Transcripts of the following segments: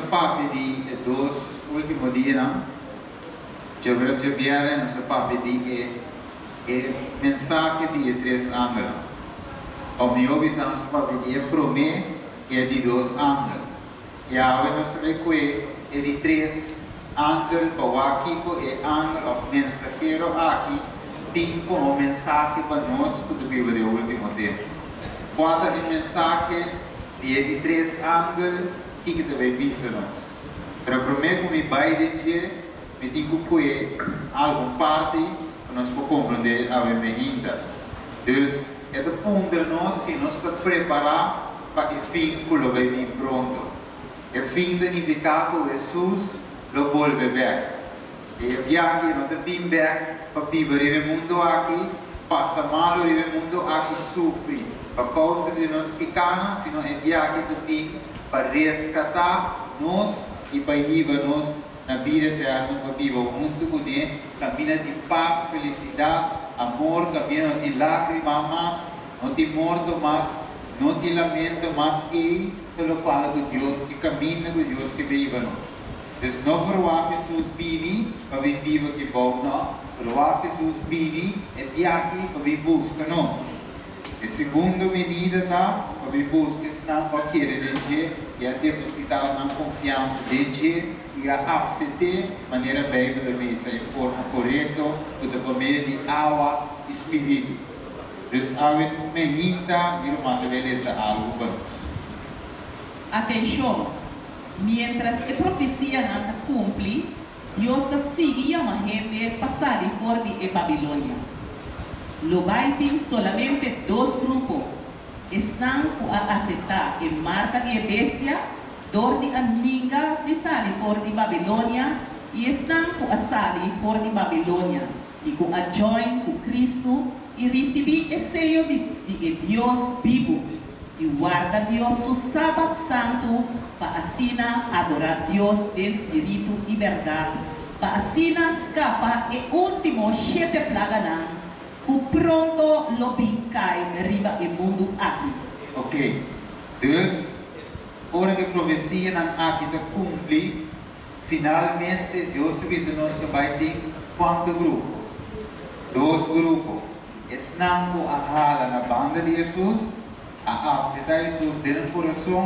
papia di e dos último dianan. Djaweps djabièrnè nos a papia di e e mensahe di e tres angelnan. Òf mihó bisa nos a papia di e promé i e di dos angel. I awe nos ta bai kue e di tres angel pa wak kiko e angel òf mensahero aki tin komo mensahe pa nos ku ta biba den último tempu. Kua ta e mensahe di e di tres angel? Kiko ta bai bisa nos? Pero promé ku mi bai den dje, mi tin ku kue algun parti pa nos por komprondé awe meinta. Dus, e ta puntra nos si nos ta prepará pa e fin ku lo bai bin pronto. E fin ta nifiká ku Hesus lo bolbe bèk. E biahe no ta bin bèk pa biba riba e mundu aki, pasa malu riba e mundu aki, sufri pa kousa di nos pikánan, sino e biahe ta bin pa reskatá nos i pa hiba nos na bida eterno pa biba huntu kuné, kaminda di pas, felisidat, amor, kaminda no tin lágrima mas, no tin morto mas, no tin lamento mas. Ei ta lokual ku Dios, e kaminda ku Dios ke biba nos. Dus no verwagt Hesus bini pa bin biba aki bou, no, verwagt Hesus bini e biahi pa bin buska nos. E segundo benida ta pa bin buska esnan ku a kere den dje i a depositá nan konfiansa den dje i a apset'é manera Beibel ta bisa e forma korekto ku ta pa medio di awa i spiritu. Dus awe meinta mi ruman ta bai lesa algu pa nos. Atenshon! Miéntras e profesianan ta kumpli, Dios ta sigui yama hende pa sali for di e Babilonia. Lo bai tin solamente dos grupo, esnan ku a aseptá e marka di e bestia dor di a ninga di sali for di Babilonia i esnan ku a sali for di Babilonia i ku a join ku Kristu i risibí e seyo di di e Dios bibu i warda Dios su Sabat santu pa asina adorá Dios den spiritu i bèrdat, pa asina skapa e último shete plaganan ku pronto lo bin kai riba e mundu aki. Oké, dus ora ku e profesianan aki ta kumpli, Finalmente, Dios ta bisa nos ta bai tin cuanto grupo? Dos grupo. Esnan cu a hala na banda di Hesus, a acepta Hesus den nan curason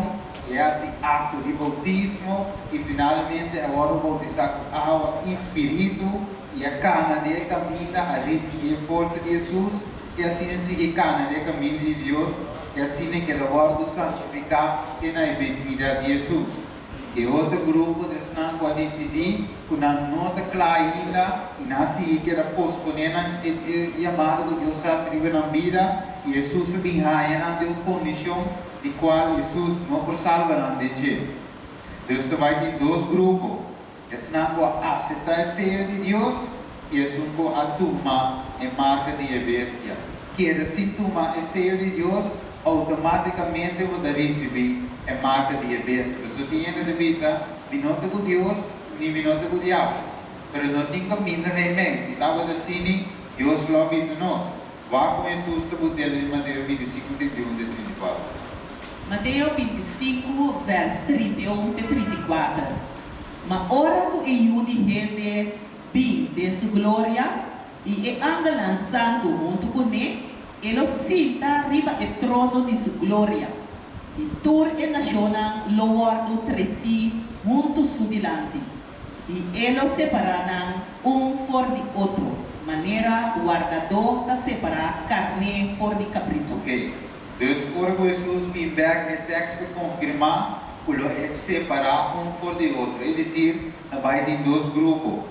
i a haci acto di bautismo i finalmente a wordo bautisa cu awa i spiritu i a cana den e caminda, a ricibi e forsa di Hesus i asina sigui cana den e caminda di Dios i asina keda wordo santifica te na e benida di Hesus. E otro grupo ta esnan ku a disidí ku nan no ta kla ainda i nan a sigui keda posponé nan e yamada ku Dios a hasi riba nan bida i Hesus a bin haña nan den un kondishon di kual Hesus no por salba nan den dje. Dios ta bai tin dos grupo, esnan ku a aseptá e seyo di Dios i esun ku a tuma e marka di e bestia. Keda sin tuma e seyo di Dios, outomátikamente bo ta risibí e marka di e bestia. Pasobra tin hende ta bisa, Mi no ta ku Dios, ni mi no ta ku diabel. Pero no tin kaminda meimei. Si tabata asini, Dios lo a bisa nos. Wak kon Hesus ta bot'el den Mateo 25, 31 te 34. Mateo 25, vèrs 31 te 34. Ma ora ku e Yu di hende bin den su gloria, i e angelnan santu huntu kuné, e lo sinta riba e trono di su gloria, i tur e nashonnan lo wòrdu tresí huntu su dilanti, i e lo separá nan un for di otro, manera wardadó ta separá karné for di kabritu. Oké, dus ora ku Hesus bin bèk e tekst ta konfirmá ku lo e separá un for di otro, es desir, ta bai tin dos grupo.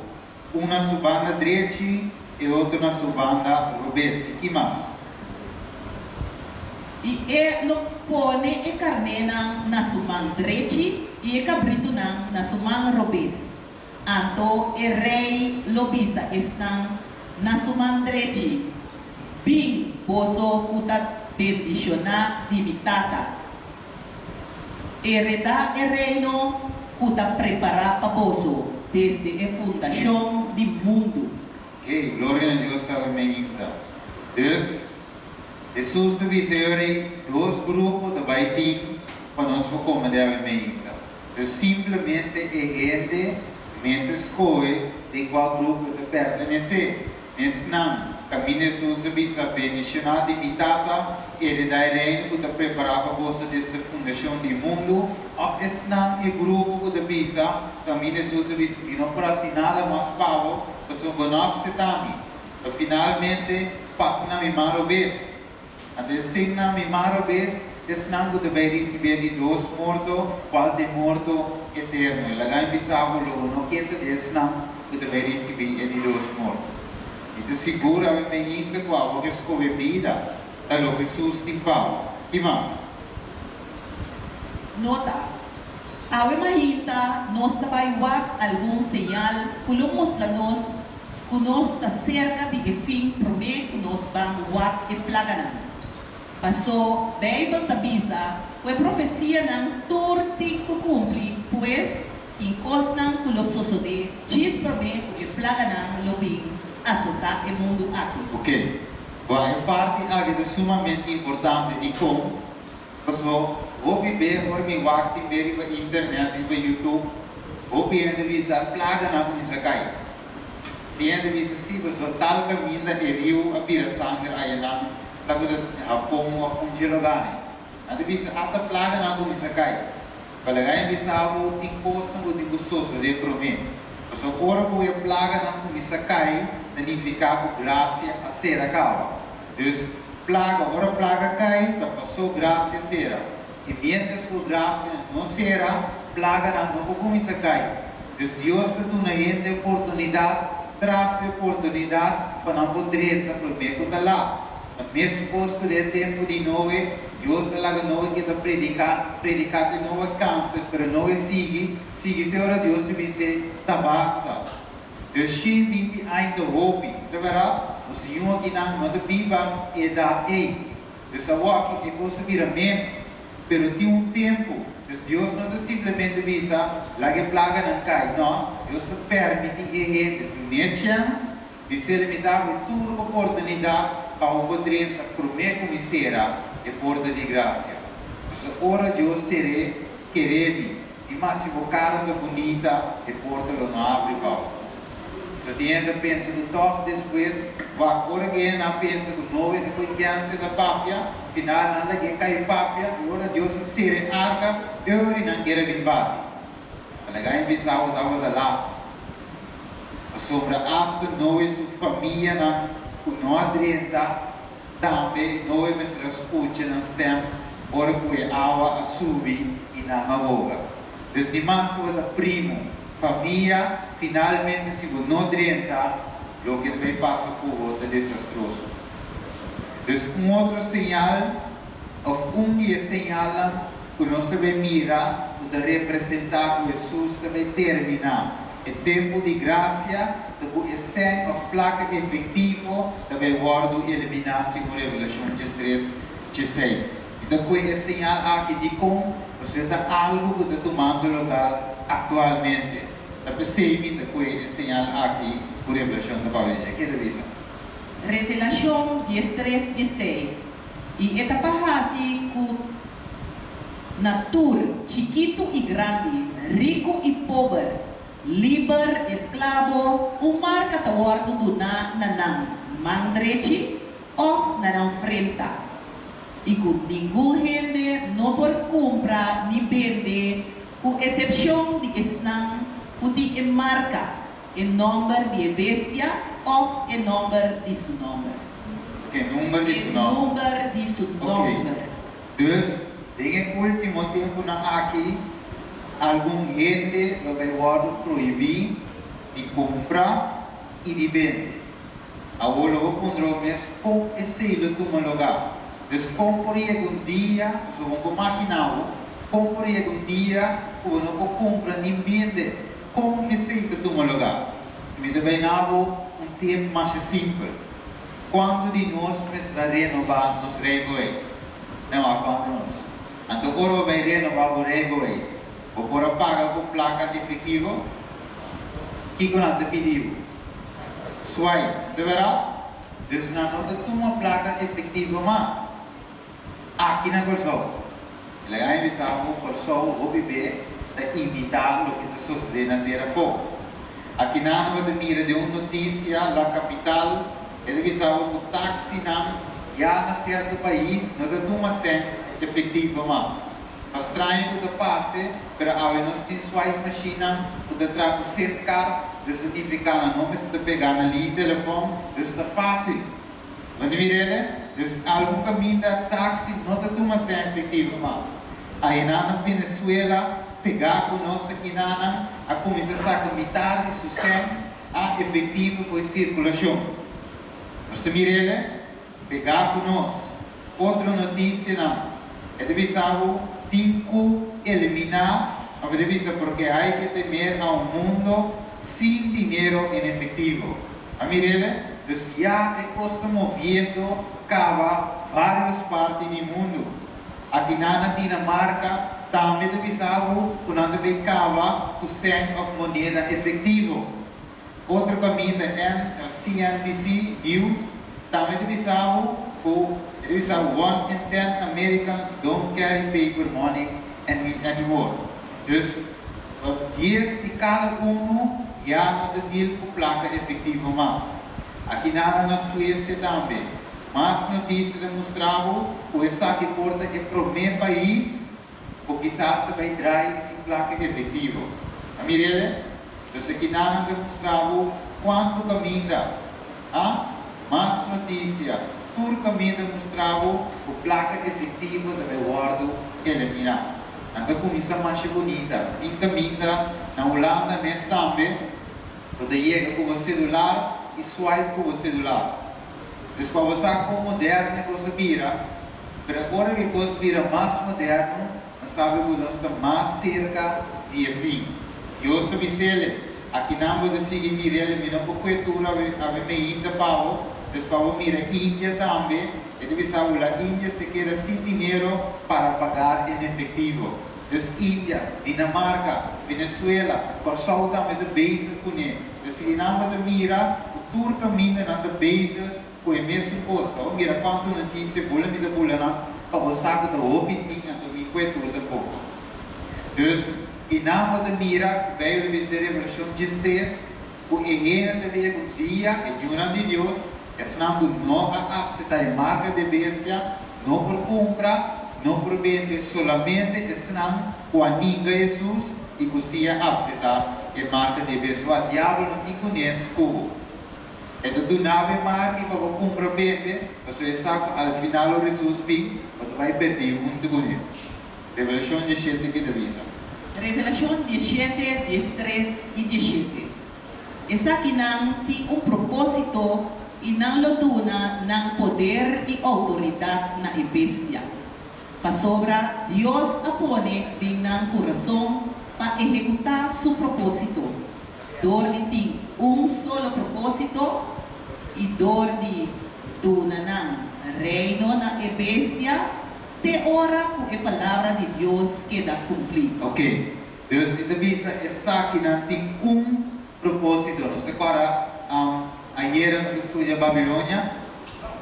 Un na su banda drechi, e otro na su banda robes. I ki mas? I e lo pone e karnénan na su man drechi i e kabritunan na su man robes. Anto e rei lo bisa esnan na su man drechi, Bin, boso ku ta bendishoná di mi Tata. Heredá e reino ku ta prepará pa boso desde e fundashon di mundu. Hey, gloria na Dios awe meinta. Dus, Hesus ta bisa e ora ei dos grupo ta bai tin pa nos por kome di awe meinta. Dus simplemente e hende mester skohe den kua grupo e ta pertenesé. Esnan, kaminda Hesus a bisa, Bendishoná di mi Tata, heredá e reino ku ta prepará pa boso desde fundashon di mundu, òf esnan, e grupo ku ta bisa, kaminda Hesus a bisa, Mi no por hasi nada mas pa bo, pasobra bo no apsetá mi. Pa finalmente pasa na mi man robes. Anto esei na mi man robes, esnan ku ta bai risibí e di dos morto, kual ta e morto eterno. I laga mi bisa bo, lo bo no keda di esnan ku ta bai risibí e di dos morto. Mi ta sigur awe mainta ku abo ke skohe bida ta loke Hesus tin pa bo. Ki mas? Nota, Awe mainta nos ta bai wak algun señal ku lo mustra nos ku nos ta serka di e fin promé ku nos ban wak e plaganan. Pasó Beibel ta bisa ku e profesianan tur tin ku kumpli, pues tin kosnan ku lo sosodé djis promé ku e plaganan lo bin asotá e mundu aki. Oke, bo e parti aki ta sumamente importante. Dikon? Paso hopi be ora mi wak tin be riba internet, riba YouTube, hopi hende bisa plaganan a kuminsá kai. Tin hende bisa si paso tal kaminda e riu a bira sanger ayanan ta ku ta Hapon of un dje lugá ne. Nan ta bisa ata plaganan a kuminsá kai. Palabra e bisa bo tin kosnan ku tin ku sosodé promé. Paso ora ku e plaganan kuminsá kai ta nifiká ku grasia a sera kaba. Dus, plaga, ora plaga kai, ta pasó grasia sera. I miéntras ku grasia no sera, plaganan no por kuminsá kai. Dus Dios ta duna hende oportunidat tras di oportunidat pa nan por drenta promé ku ta lat. Ta meskos ku den e tempu di Noe, Dios a laga Noe keda prediká, prediká te Noe kansa, pero Noe sigui, sigui te ora Dios a bis'é, Ta basta. Dus 120 aña ta hopi, ta bèrdat? Nos yu akinan no ta biba e edat ei. Dus awoki e kos ta bira ménos. Pero tin un tempu, dus Dios no ta simplemente bisa, Laga e plaganan kai. No, Dios ta pèrmití e hende promé chèns di ser limitá ku tur oportunidat pa bo por drenta promé ku mi sera e porta di grasia. Pasobra ora Dios ser'é, keré mi. I mas si bo kara ta bunita, e porta lo no abri pa bo. So tin hende ta pensa ku tòg despues, wak ora ku hende nan pensa ku Noe ta koe kènse ta papia, final nan lag'é kai papia i ora Dios a sera e arka, euri nan kere bin bati. Pa laga e bisa bo tabata lat. Pasobra asta Noe su famianan ku no a drenta, Tambe Noe mester a skucha nan stèm ora ku e awa a subi i nan a hoga. Dus ni mas si bo ta primo, famia, finalmente si bo no drenta, loke ta bai pasa ku bo ta desastroso. Dus un otro señal òf un di e señalnan ku nos ta bai mira ku ta representá ku Hesus ta bai terminá E tempu di grasia ta ku e sèn òf plaka efektivo ta bai wòrdu eliminá segun Revelashon 13, 16. I ta kue e señal aki dikon? Pasobra ta algu ku ta tumando lugar aktualmente. Ta p'esei mi ta kue e señal aki ku Revelashon ta papia di dje. Ke ta bisa? Revelashon 13, 16, I e ta pa hasi ku na tur, chikitu i grandi, riku i pober, liber, esklabo, un marka ta wòrdu duná na nan man drechi òf na nan frenta, i ku ningun hende no por kumpra ni bende ku esepshon di esnan ku tin e marka, E nòmber di e bestia òf e nòmber di su nòmber? E number di su E nòmber. number di su Ok. nòmber. Dus, den e último tempunan aki, algun hende lo bai wòrdu prohibí di kumpra i di bende. Awor lo bo puntra bo mes kon esei lo tuma lugá. Dus kon por yega un dia, pasobra bo por maginá bo, kon por yega un dia ku bo no por kumpra ni bende? Kon esei ta tuma lugá? Mi ta bai na bo un tip masha simpel. Kuantu di nos mester a renobá nos rijbewijs? Nan wak kuantu nos. Anto ora bo bai renobá bo rijbewijs, bo por a paga ku plaka efektivo? Kiko nan ta pidi bo? Swipe, ta bèrdat? Dus nan no ta tuma plaka efektivo mas. Aki na Kòrsou. El a gana bisa bo Kòrsou hopi be. ta imitá loke ta sosodé na tera afó. Akinan bo ta mira den un notisia La Capital e ta bisa bo ku taksinan ya na sierto pais no ta tuma sèn efektivo mas. Pa straño ku ta parse, pero awe nos tin swipe machinenan ku ta traha ku sim card, dus ta nifiká nan no mester ta pegá na liña telefòn, dus ta fásil. Bo ta mir'e? Dus algun kaminda taksi no ta tuma sèn efektivo mas. Ayenan na Venezuela, pegá ku nos akinanan a kuminsá saka mitar di su sèn a efektivo for e sirkulashon. Nos ta mir'e? Pegá ku nos. Otro notisianan, e ta bisa bo tin ku eliminá òf e ta bisa porque hay que temer a un mundo sin dinero en efectivo. A mir'e? Dus ya e kos ta moviendo kaba vários parti di mundu. Akinan na Dinamarka tambe ta bisa bo ku nan ta bay kaba ku sèn òf moneda efektivo. Otro kaminda CNBC News tambe ta bisa bo ku e ta bisa one in ten Americans don't carry paper money anymore. Dus dies di kada unu ya no ta deal ku plaka efektivo mas. Aki nada na Suecia tambe. Mas notisia ta mustra bo ku esaki por ta e promé pais ku kisas ta bai drai sin plaka efektivo. A mir'e? Dus akinan ta mustra bo kuantu kaminda. A Mas notisia, tur kaminda mustra bo ku plaka efektivo ta bai wòrdu eliminá. Nan ta kuminsá masha bunita. Tin kaminda na Hulanda mes tambe bo ta yega ku bo selular i swipe ku bo selular. Dus pa bo sa kon moderno e kos a bira, pero ora ku e kos bira mas moderno, nos sabi ku nos ta mas serka di e fin. Dios ta bis'el, Akinan bo ta sigui mir'el, mi no por kue tur awe awe meinta pa bo, dus pa bo mira India tambe. E ta bisa bo, La India se keda sin dinero para pagar en efectivo. Dus India, Dinamarca, Venezuela, Kòrsou tambe ta bezig kuné. Dus si nan bo ta mira ku tur kaminda nan ta bezig ku e mesun kos. Bo mira kuantu notisia bula mi ta bula nan pa bo sa ku ta hopi tin anto mi kue tur ta poko. Dus i nan bo ta mira ku Beibel bisa den Revelashon diestres ku e hende ta bia ku dia e yunan di Dios, esnan ku no a akseptá e marka di e bestia, no por kumpra, no por bende, solamente esnan ku a ninga Hesus i ku si a akseptá e marka di e bestia. Wak, diabel no tin kunes ku bo. E ta duna bo e marka i pa bo kumpra bende, pasobra e sa ku al final ora Hesus bin, bo ta bai pèrdí huntu kuné. Revelashon diesshete ki ta bisa? Revelashon diesshete, diestres i diesshete. Esakinan tin un propósito i nan lo duna nan poder i outoridat na e bestia, pasobra Dios a pone den nan kurason pa ehekutá su propósito, dor di tin un solo propósito i dor di duna nan reino na e bestia te ora ku e palabra di Dios keda kumplí. Ok, Dios e ta bisa esakinan tin un propósito. Nos ta kòrda ayera nos a studia Babilonia,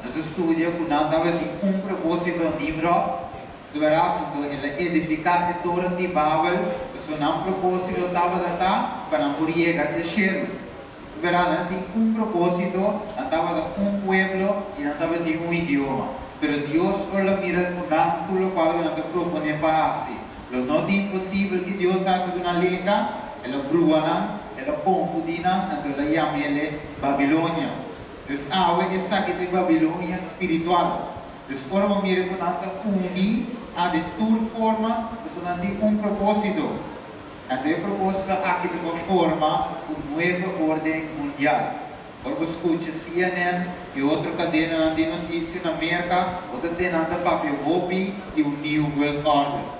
nos a studia ku nan tabatin un propósito, Nimrod, Dura anto el a edifiká e toren di Babel, pasobra nan propósito tabata ta pa nan por yega te shelu. Dura nan tin un propósito, nan tabata un pueblo i nan tabatin un idioma. Pero Dios por lo mira ku nan tur lokual ku nan ta proponé pa hasi, lo no ta imposibel ki Dios hasi ku nan lenga. El a brua nan, el a konfundí nan, anto el a yama el e Babilonia. Dus awe esaki ta e Babilonia spiritual. Dus ora bo mira ku nan ta uní a den tur forma, pasobra nan tin un propósito. Anto e propósito aki ta pa forma un nuevo órden mundial. Ora bo skucha CNN i otro kadenanan di notisia na Merka, bo ta tende nan ta papia hopi di un New World Order.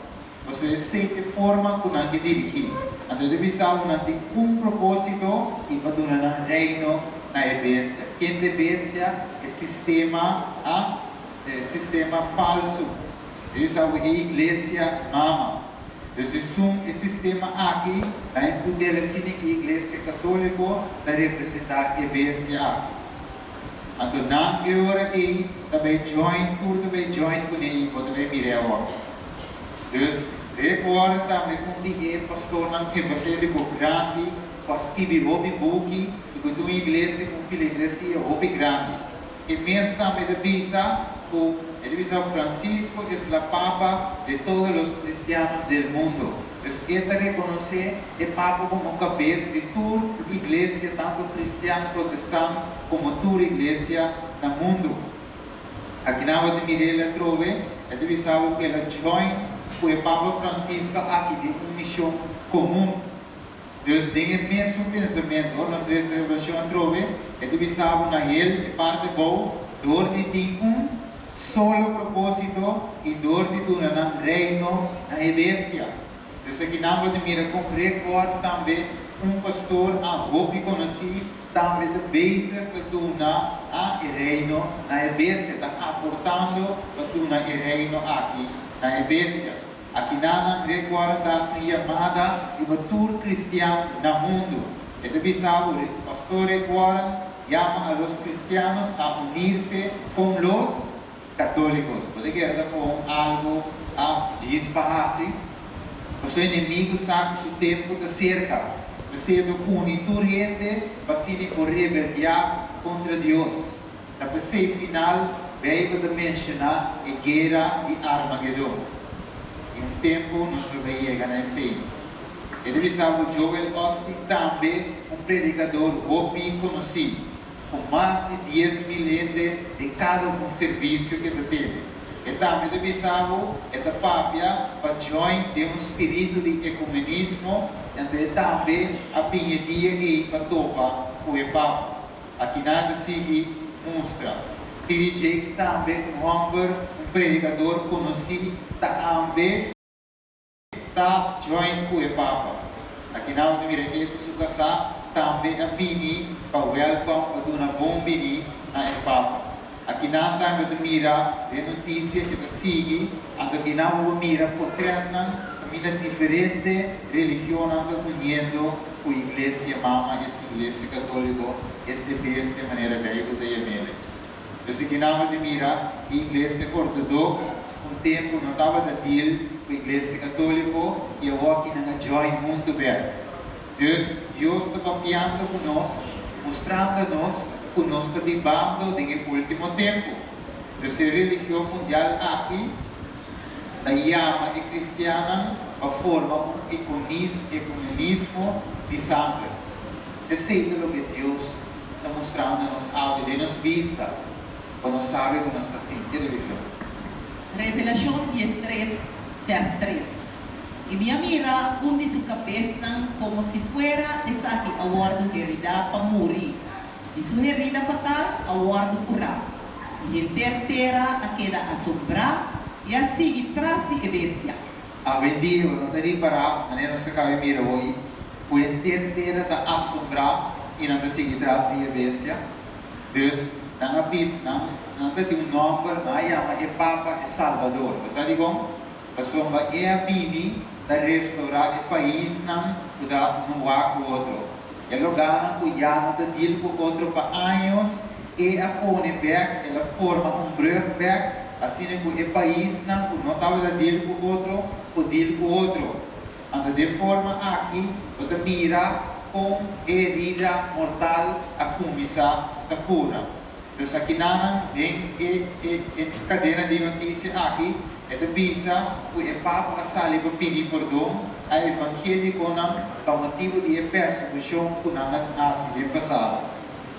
Pasobra esei ta e forma ku nan ke dirigí. Anto e ta bisa bo nan tin un propósito i pa duna nan reino na e bestia. Ken ta e bestia? E sistema, a e sistema falsu. E bisa bo e iglesia mama. Dus esun e sistema aki na e poder asina ku e iglesia katóliko ta representá e bestia aki. Anto nan e ora ei ta bai join, tur ta bai join kuné i bo ta bai mir'é awor. Dus. Rick Warren tambe un di e pastornan evangéliko grandi ku a skibi hopi buki i ku tin un iglesia ku un filigresia hopi grandi. E mes tambe ta bisa ku e ta bisa Francisco es la papa de todos los cristianos del mundo. Pues e ta rekonosé e papa komo kabes di tur iglesia tantu kristian, protestant komo tur iglesia na mundu. Akinan bo ta mira el atrobe, e ta bisa bo ku el a join ku e Papa Francisco aki den un mishon komun. Dus den e mesun pensamentu, ora nos lesa Revelashon atrobe, e ta bisa bo na hel e parti abou, dor di tin un solo propósito i dor di duna nan reino na e bestia. Dus akinan bo ta mira kon Rick Warren tambe, un pastor a hopi konosí, Tambe ta bezig pa duna a e reino na e bestia, ta aportando pa duna e reino aki na e bestia. Akinanan Rick Warren ta hasi un yamada riba tur kristian na mundu. E ta bisa bo, Pastor Rick Warren yama a los cristianos a unirse con los católicos. Bo ta kere ta con algo a djis pa hasi? Pasobra enemigo sa cu su tempo ta cerca. Mester ta uni tur hende pa asina por rebeldiá contra Dios. Ta p'esei final Bijbel ta menciona e guera di Armagedon. I un tempo nos lo bay yega na esei. E ta bisa bo Joel Osteen tambe un predicador hopi conoci. Ku mas di 10,000 hende den kada un servisio ku e ta tene. E tambe ta bisa bo e ta papia pa join den un spiritu di ekumenismo, anto e tambe a bini e dia ei pa topa ku e Papa. Akinan ta sigui mustra. TD Jakes tambe un hòmber, un predikador konosí, ta ambe. Ta join ku e Papa. Aki nan bo ta mira e ku su kasá tambe a bini pa welkom pa duna bon bini na e Papa. Aki nan tambe bo ta mira den notisia e ta sigui, anto aki nan bo por mira potretnan kaminda diferente religionnan ta uniendo ku Iglesia Mama, es Iglesia Katoliko, es e bestia manera Beibel ta yam'ele. Pues aki nan bo ta mira e Iglesia Ortodoks un tempu no tabata deal ku Iglesia Katoliko i awor aki nan a join huntu bek. Dus Dios ta papiando ku nos, mustrando nos ku nos ta bibando den e ultimo tempu. Dus e religion mundial aki ta yama e kristiannan pa forma un ekumenismo di sanger. Esei ta loke Dios ta mustrando nos awe den nos bista pa nos sabi ku nos ta fin. Ke ta bisa? Revelashon 13, vèrs 3, I mi a mira un di su kabesnan komo si fuera esaki a wòrdu heridá pa muri, i su herida fatal a wòrdu kurá, i henter tera a keda asombrá i a sigui tras di e bestia. Awendia bo no ta ripará manera nos ta kaba di mira hoy ku henter tera ta asombrá i nan ta sigui tras di e bestia. Dus nan a bis nan nan ta tin un nòmber, nan a yama e Papa e Salbador. Bo sa dikon? Pasobra e a bini ta restourá e paisnan ku ta nuá ku otro. E lugánan ku ya no ta deal ku otro pa años, e a pone bèk, el a forma un brùg bèk, asina ku e paisnan ku no tabata deal ku otro por deal ku otro. Anto den forma aki bo ta mira kon e herida mortal a kuminsá ta kura. Dus akinanan den e e e kadena di notisia aki e ta bisa ku e Papa a sali pa pidi pordon a evangélikonan pa motibu di e persekushon ku nan a hasi den pasado.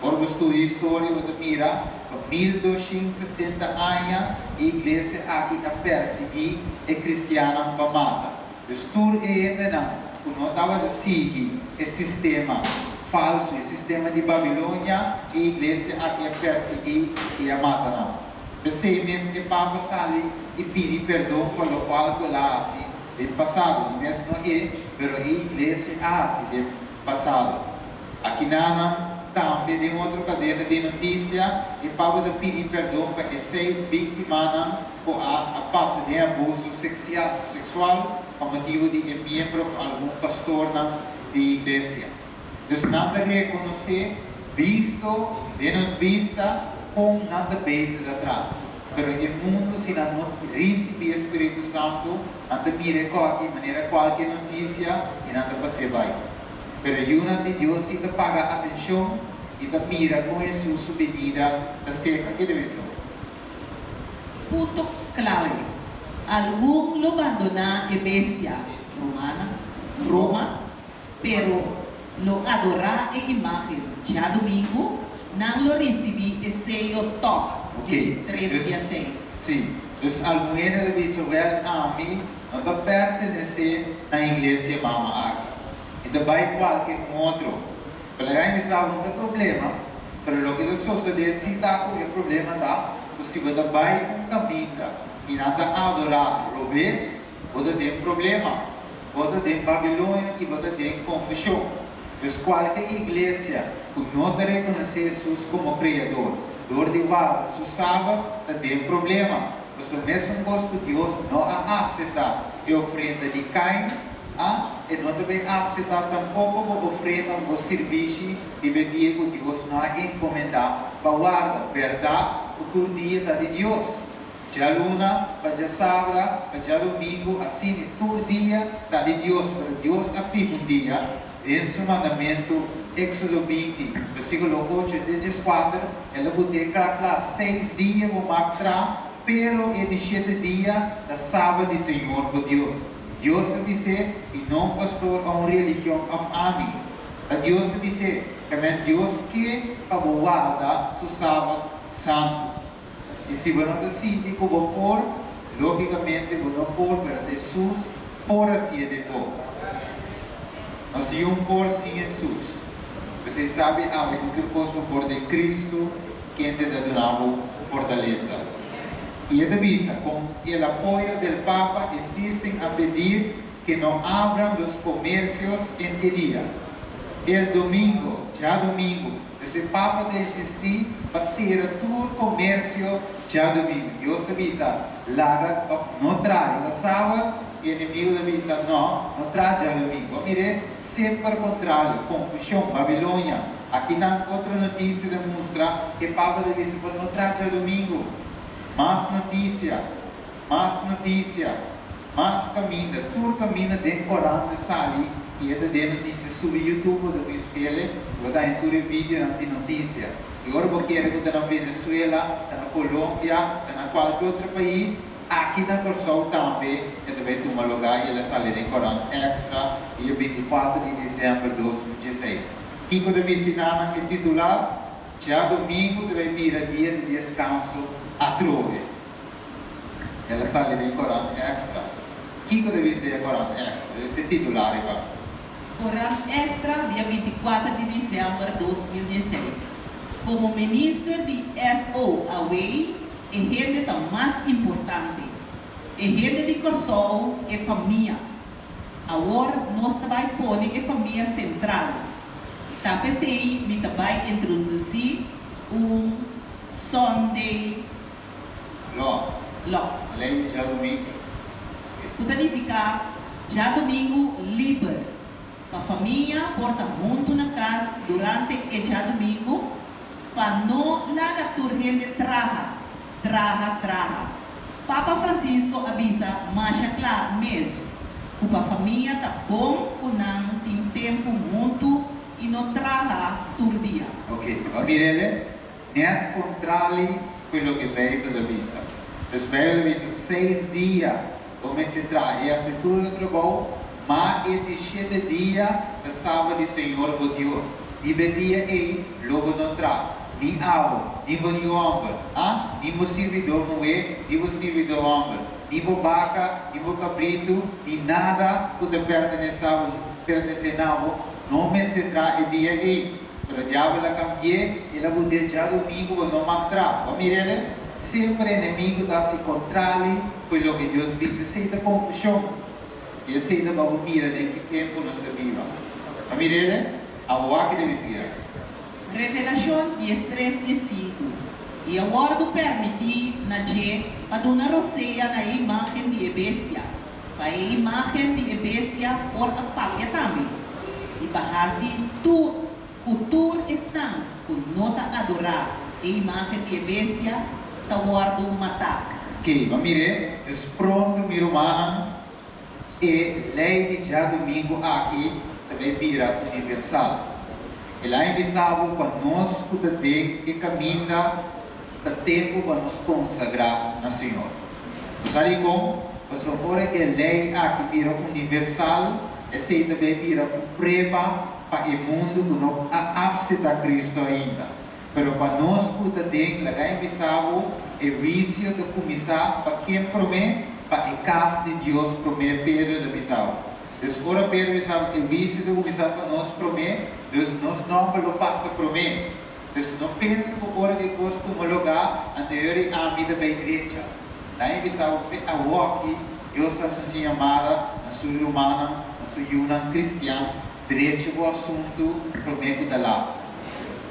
Ora bo studia historia bo ta mira pa 1260 aña e iglesia aki a persiguí e kristiannan pa mata. Dus tur e hendenan ku no tabata sigui e sistema falsu, e sistema di Babilonia, e iglesia aki a persiguí i a mata nan. P'esei mes e Papa sali i pidi perdon pa lokual ku el a hasi den pasado. I mes no e, pero e iglesia a hasi den pasado. Akinanan tambe den otro kadena di notisia e Papa ta pidi perdon pa e seis víktimanan ku a a pasa den abuso seksual pa motibu di e miembro ku algun pastornan di iglesia. Dus nan ta rekonosé bisto den nos bista kon nan ta bezig ta trata. Pero e mundu, si nan no risibí e Spiritu Santu, nan ta mira e kòki manera kualke notisia i nan ta pas'é bai. Pero yunan di Dios si ta paga atenshon i ta mira kon Hesus su binida ta serka. Ke ta bisa? Punto klave, Algun lo bandoná e bestia romana, Roma, pero lo adorá e imágen. Djadumingu, nan lo risibí e seyo tòg, Ok, di tres dus, dia seis. sí. Dus algun hende ta bisa, Wèl, ami no ta pertenesé na iglesia mama aki. Mi ta bai kualke un otro. Pero laga mi bisa bo, no ta problema, pero loke ta sosodé sí ta ku e problema ta ku si bo ta bai un kaminda i nan ta adorá robes, Bo ta den problema. Bo ta den Babilonia i bo ta den konfushon. Dus kualke iglesia ku no ta rekonosé Hesus komo Kreador dor di warda su Sabat ta den problema. Pasobra mesun kos ku Dios no a aseptá e ofrenda di Kain, a e no ta bai aseptá tampoko bo ofrenda òf bo sirbishi riba e dia ku Dios no a enkomendá pa warda. Bèrdat ku tur dia ta di Dios. Djaluna pa djasabra pa djadumingu asina tur dia ta di Dios, pero Dios a fiha un dia den su mandamentu, Éxodo 20, versículo 8 te 14, el a but'é kla kla, seis dia bo mag tra, pero e di shete dia ta Sabat di Señor bo Dios. Dios a bis'é, i no un pastor òf un religion òf ami. Ta Dios a bis'é, tamen Dios ke pa bo warda su Sabat santu. I si bo no ta sinti ku bo por, lógikamente bo no por, pero ta Hesus por hasié den bo. Nos tin un por sin Hesus. P'esei sabi awe ku tur kos bo por den Kristu, kende ta duna bo fortalesa. I e ta bisa, Con el apoyo del Papa existen a pedir que no abran los comercios en que dia? El domingo, djadomingo. P'esei Papa ta insistí pa sera tur komersio djadumingu. Dios ta bisa, Laga òf no traha riba sabat, i enemigu ta bisa, No, no traha djadumingu. Bo mir'é? Semper kontrario, konfushon, Babilonia. Akinan otro notisia ta mustra ku e Papa ta bisa pa no traha djadumingu. Mas notisia, mas notisia, mas kaminda, tur kaminda den korant ta sali i e ta den notisia. Subi YouTube bo ta miskele, bo ta haña tur e videonan di notisia. I ora bo kere ku ta na Venezuela, ta na Colombia, ta na kualke otro pais, aki na Kòrsou tambe e ta bai tuma lugá i el a sali den korant Extra dia 24 di desèmber 2016. Kiko ta bisiná nan e titular? Djadumingu ta bai bira dia di deskanso atrobe. El a sali den korant Extra. Kiko ta bisa e korant Extra? Esei titular riba. Korant Extra dia 24 di desèmber 2016. Komo minister di SOAW e hende ta mas importante. E hende di Kòrsou, e famia. Awor nos ta bai pone e famia sentral. Ta p'esei mi ta bai introdusí un Sunday Law. Law. Lei di djadumingu. Ku ta nifiká djadumingu liber pa famia por ta huntu na kas durante e djadumingu pa no laga tur hende traha, traha, traha. Papa Francisco a bisa masha kla mes ku pa famia ta bon ku nan tin tempu huntu i no traha tur dia. Ok, bo a mir'el? Net kontrali ku e loke Beibel ta bisa. Pues Beibel ta bisa seis dia bo mester traha i hasi tur e trabou, ma e di shete dia ta Sabat di Señor bo Dios. Riba e dia ei lo bo no traha, ni abo, ni bo yu hòmber, a ni bo sirbidó muhé, ni bo sirbidó hòmber, ni bo baka, ni bo kabritu, ni nada ku ta pertenesé na bo, no mester traha e dia ei. Pero diabel a cambi'é, el a bud'é djadumingu bo no mag tra. Bo a mir'el? Semper enemigu ta haci contrali cu e loke Dios bisa. Esey ta confusion. I esey ta pa bo mira den ki tempo nos ta biba. Bo a mir'el? Abo wak debe sigui aki. Revelashon 13 15 I a wòrdu pèrmití na dje pa duna rosea na e imágen di e bestia, pa e imágen di e bestia por a papia tambe, i pa hasi tur ku tur esnan ku no ta adorá e imágen di e bestia ta wòrdu matá. Oké, ban mir'é. Dus pronto, mi rumannan, e lei di djadumingu aki ta bai bira universal. El a invitá bo pa nos ku ta den e kaminda ta tempu pa nos konsagrá na Señor. Bo sa dikon? Pasobra ora e lei aki bira universal, esei ta bai bira un prueba pa e mundu ku no a apseptá Kristu ainda. Pero pa nos ku ta den, laga e bisa bo, e huisio ta kuminsá pa ken promé? Pa e kas di Dios promé, Pedro ta bisa bo. Dus ora Pedro bisa bo e huisio ta kuminsá pa nos promé, dus nos nòmber lo pasa promé. Dus no pensa ku ora ku e kos tuma lugá, anterior i ami ta bai drecha. Laga e bisa bo fe awoki, Dios ta hasi un yamada na su rumannan, na su yunan kristian, drecha bo asuntu promé ku ta lat.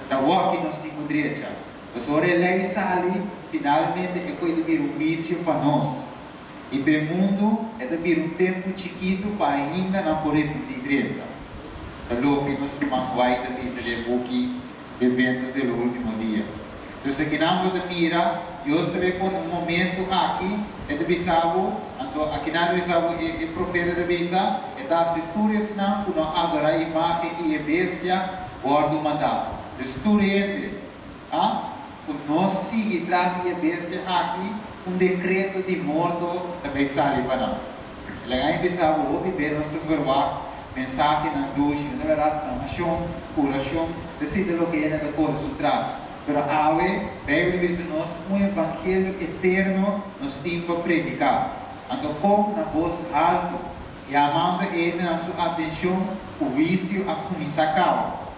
Ta awoki nos tin ku drecha. Pasobra ora e lei sali, finalmente e koe ta bira un huisio pa nos. I pa e mundu e ta bira un tempu chikitu pa ainda nan por repentí drenta. Ta loke nos ruman White ta bisa den e buki Eventos de lo Ultimo Dia. Dus akinan bo ta mira, Dios ta bay pone un momento aki, e ta bisa bo, anto akinan ta bisa bo, e e profeta ta bisa, e ta hasi tur esnan ku no adorá imágen i e bestia wòrdu matá. Dus tur hende, A Ku no sigui tras di e bestia aki, un dekreto di morto ta bay sali pa nan. Laga mi bisa bo, hopi be nos ta verwagt mensahenan dushi, na bèrdat sanashon, kurashon, esei ta loke hende ta kore su tras. Pero awe, Beibel ta bisa nos un evangelio eterno nos tin pa prediká. Anto kon na bos haltu, yamando e hendenan su atenshon ku huisio a kuminsá kaba.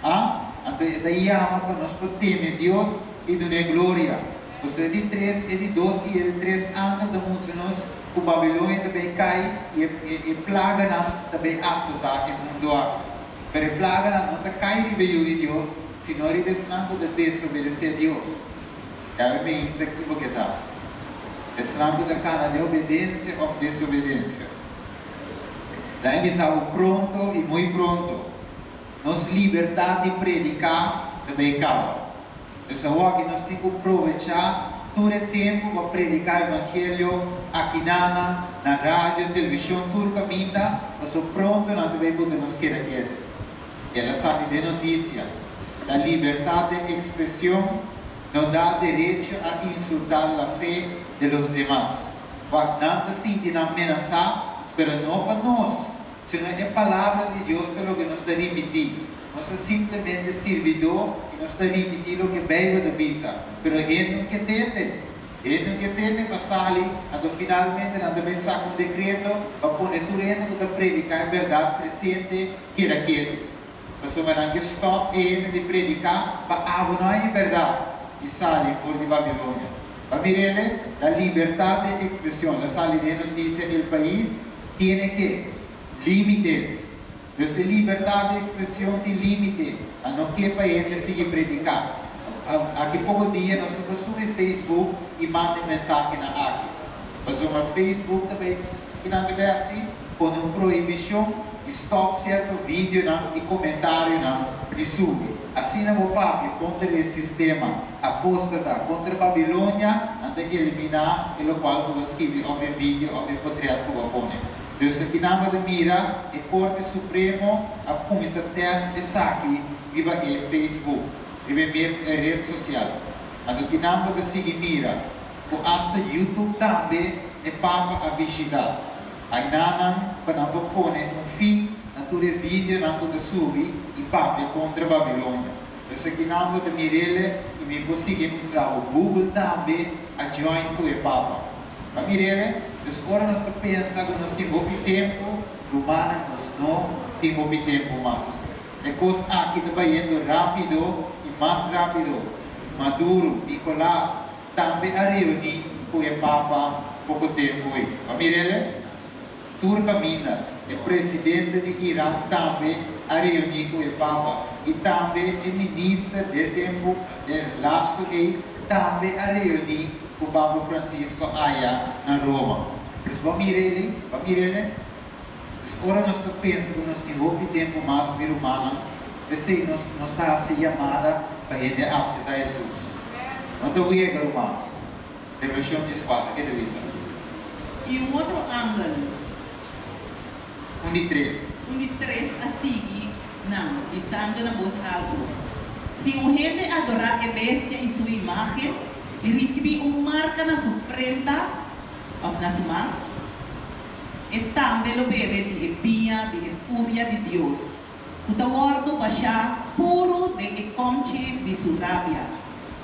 A Anto e ta yama pa nos por teme Dios i dun'é gloria. Pasobra e di tres, e di dos i e di tres angel ta mustra nos ku Babilonia ta bay kai i e plaganan ta bay asotá e mundu aki. Pero e plaganan no ta kai riba e yu di Dios, sino riba esnan ku ta desobedesé Dios. Kabe mi inta ki bo ke sa. Esnan ku ta kana den obedensia òf desobedensia. Ta e bisa bo pronto i muy pronto. Nos libertat di prediká ta bay kaba. Dus awor aki nos tin ku probechá tur e tempu pa prediká evangelio akinana, na radio, televishon, tur kaminda, paso pronto nan ta bay buta nos keda keda. El a sali den notisia, La libertad de expresión no da derecho a insultar la fe de los demás. Wak nan ta sinti nan menasá, pero no pa nos, Sino e Palabra di Dios ta loke nos ta ripití. Nos ta simplemente sirbidó i nos ta ripití loke Beibel ta bisa. Pero hende no ke tende. Hende no ke tende pa sali, anto finalmente nan ta bai saka un dekreto pa pone tur hende ku ta prediká e bèrdat presente keda ketu. Pasobra nan ke stòp e hende di prediká pa abo no haña e bèrdat i sali for di Babilonia. Pa mir'el, la libertad de expresión, la sali den notisia El País, Tiene ke límites. Dus e libertad di expresion tin límite. A no ke pa hende sigui predica. Aki poco dia nos no ta subi Facebook y manda e mensahenan aki. Pasobra Facebook ta bay, kinan ta bay haci? Pone un prohibicion y stop cierto videonan y comentarionan di subi. Asina bo papia contra e sistema apóstata, contra Babilonia, nan ta eliminá e locual cu bo skibi of e video of e potret cu bo a pone. Dus akinan bo ta mira e Corte Supremo a cuminsa test esaki riba e Facebook, riba e red social. Anto kinan bo ta sigui mira cu hasta YouTube tambe e Papa a bishita. Ainanan pa nan por pone un fin na tur e videonan ku ta subi i papia kontra Babilonia. Pues akinan bo ta mirele i mi por sigui mustra bo. Google tambe a join ku e papa. Pa mirele, dus ora nos ta pensa ku nos tin hopi tempu, rumannan nos no tin hopi tempu mas. E kos aki ta bayendo rápido i mas rápido. Maduro, Nicolas, Tambe a reuní ku e Papa poko tempu ei. Pa mir'el, tur kaminda. E presidente di Iran tambe a reuní ku e Papa. I tambe e minister den tempu lastu ei tambe a reuní ku Papa Francisco aya na Roma. Dus bo mir'el ei? Bo mir'el? Dus ora nos ta pensa ku nos tin hopi tempu mas, mi rumannan, p'esei nos nos ta hasi yamada pa hende aseptá Hesus. No ta wega, ruman. Revelashon 14, kiko ta bisa? I un otro angel, Un di tres. Un di tres a sigui nan, bisando na bos altu, Si un hende adorá e bestia i su imágen i risibí un marka na su frenta òf na su man, e tambe lo bebe di e biña di e furia di Dios, ku ta wòrdu bashá puru den e kòmchi di su rabia,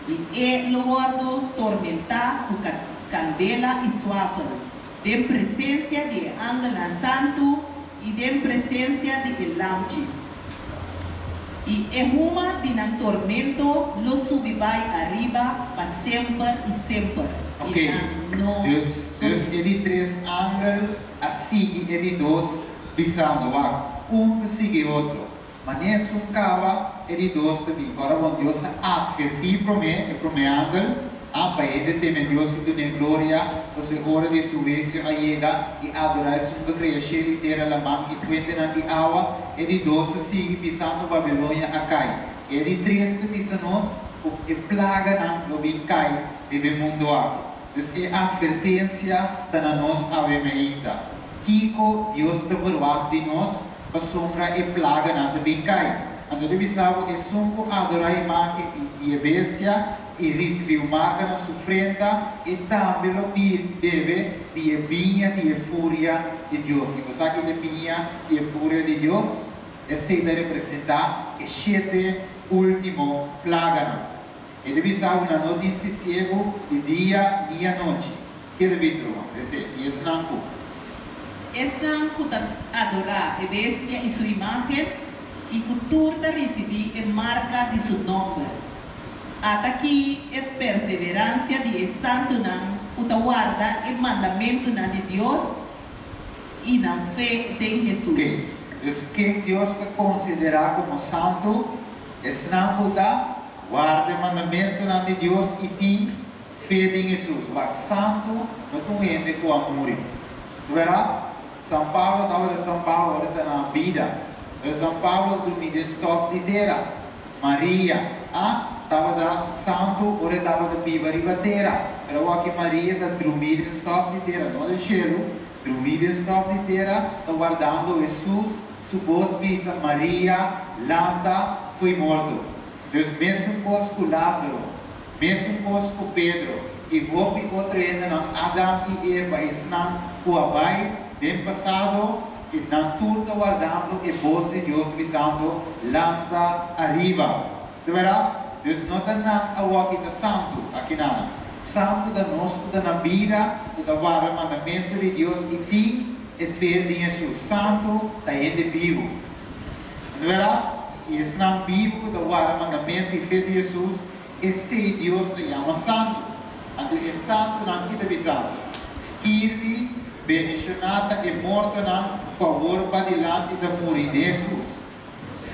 i e lo wòrdu tormentá ku kandela i suafel den presensia di e angelnan santu i den presensia di e Lamchi. I e huma di nan tormento lo subi bai ariba pa semper i semper, i Ok, nan no dus, dus e di tres angel a sigui e di dos, bisando, Wak, un ta sigui otro. Manera esun kaba, e di dos ta bin. Ora bon Dios a atvertí promé, e promé angel, a pa hende teme Dios i dun'é gloria, pasobra e ora di su huisio a yega, i adorá esun ku a krea shelu i tera, laman i fuentenan di awa. E di dos ta sigui bisando Babilonia a kai. E di tres ta bisa nos ku e plaganan lo bin kai riba e mundu aki. Dus e atvertensia ta na nos awe mainta. Kiko Dios ta verwagt di nos pasobra e plaganan ta bin kai? Anto ta bisa bo, esun ku adorá imágen di e bestia i risibí un marka na su frenta, e tambe lo bebe di e biña di e furia di Dios. I bo sa ki ta e biña di e furia di Dios? Esei ta representá e shete último plaganan. E ta bisa bo nan no tin sisiegu di dia ni anochi. Ke ta bisa, ruman? Esei, i esnan ku. Esnan ku ta adorá e bestia i su imágen, i ku tur ta risibí e marka di su nòmber. Ata ki e perseveransia di e santunan ku ta warda e mandamentunan di Dios i nan fe den Hesus. Ke, dus ken Dios ta konsiderá komo santu? Esnan ku ta warda e mandamentunan di Dios i tin fe den Hesus. Wak, santu no ta un hende ku a muri. Wera, San Pablo tabata San Pablo ora ta na bida. Pero San Pablo a drumi den stòf di tera. Maria a tabata santu ora e tabata biba riba tera. Pero awor aki Maria ta drumi den stòf di tera, no den shelu, drumi den stòf di tera, ta wardando Hesus su bos bisa, Maria, lanta fo'i morto. Dus mesun kos ku Lázaro, mesun kos ku Pedro i hopi otro hendenan, Adam i Eva, esnan ku a bai den pasado, i nan tur ta wardando e bos di Dios bisando, Lanta ariba. Ta bèrdat? Dus no ta nan awor ki ta santu, akinanan. Santu ta nos ku ta na bida, ku ta warda mandamentu di Dios i tin e fe den Hesus. Santu ta hende bibu. Ta bèrdat? I esnan bibu ku ta warda mandamentu i fe di Hesus, esei Dios ta yama santu. Anto e santunan ki ta bisa, Skirbi, bendishoná ta e mortonan ku awor padilanti ta muri den Hesus.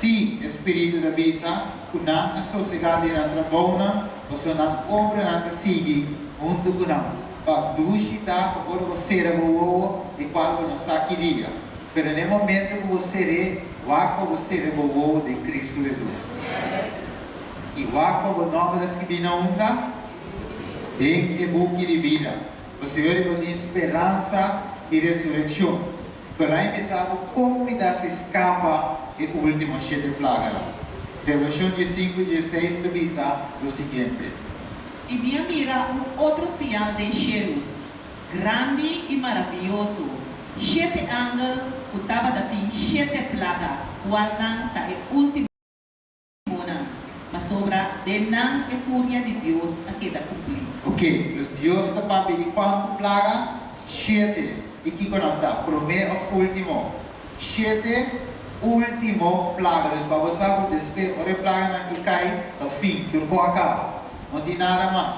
Sí, e Spiritu ta bisa ku nan a sosegá di nan trabounan, pasobra nan obranan ta sigui huntu ku nan. Pa dushi ta ku ora bo sera bo wowo di kual bo no sa ki dia. Pero na e momento ku bo ser'é, wak pa bo sera bo wowo den Kristu Hesus. I wak pa bo nòmber ta skibí na unda? Den e buki di bida. Pasobra bo tin speransa di resurekshon. Pero a empesá bo kon mi ta si skapa e último shete plaganan. Revelashon diesinku i dieseis ta bisa lo siguiente. I mi a mira un otro siñal den shelu, grandi i maravioso, shete angel ku tabata tin shete plaga, kualnan ta e últimonan, pasobra den nan e furia di Dios a keda kumplí. Oké, dus Dios ta papia di kuantu plaga? Shete. I kiko nan ta? Promé òf último? Shete último plaga. Dus pa bo sa ku despues ora e plaganan ki kai, ta fin, tur kos a kaba. No tin nada mas.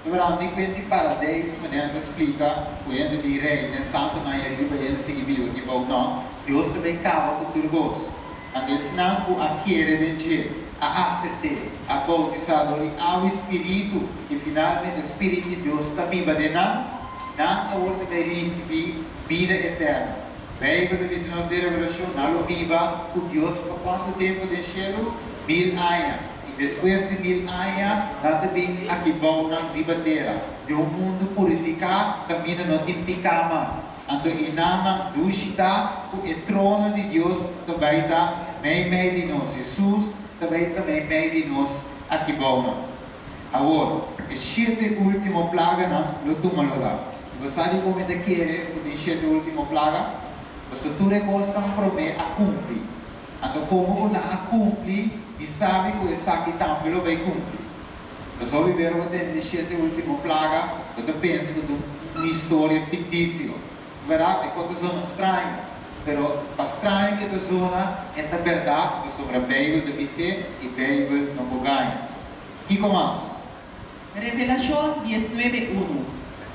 Ta bira un diferente paradeis manera ta splika ku hende di rei den santunan i ariba i hende sigui biba aki bou. No, Dios ta bai kaba ku tur kos. Anto esnan ku a kere den dje, a asept'é, a boutisá dor di awa i spiritu, i finalmente Spirit di Dios ta biba den nan, nan awor ta bai risibí bida eterno. Beibel ta bisa nos den Revelashon, nan lo biba ku Dios pa kuantu tempu den shelu? Mil aña. Despues di 1000 aña, nan ta bin aki bou nan riba tera. Den un mundu purifiká, kaminda no tin piká mas. Anto einan dushi ta ku e trono di Dios ta bai ta meimei di nos. Hesus ta bai ta meimei di nos aki bou nan. Awor, e shete último plaganan lo tuma lugá. I bo sa dikon mi ta kere ku tin shete último plaga? Pasobra tur e kosnan promé a kumpli. Anto komo ku nan a kumpli, mi sabi ku esaki tambe lo bai kumpli. Pasobra hopi bera bo tende di shete último plaga, bo ta pensa ku ta un historia fiktisio. Bèrdat, e kos ta zona straño. Pero pa straño ku e ta zona, e ta bèrdat pasobra Beibel ta bis'é i Beibel no por gaña. Kiko mas? Revelashon 19 unu,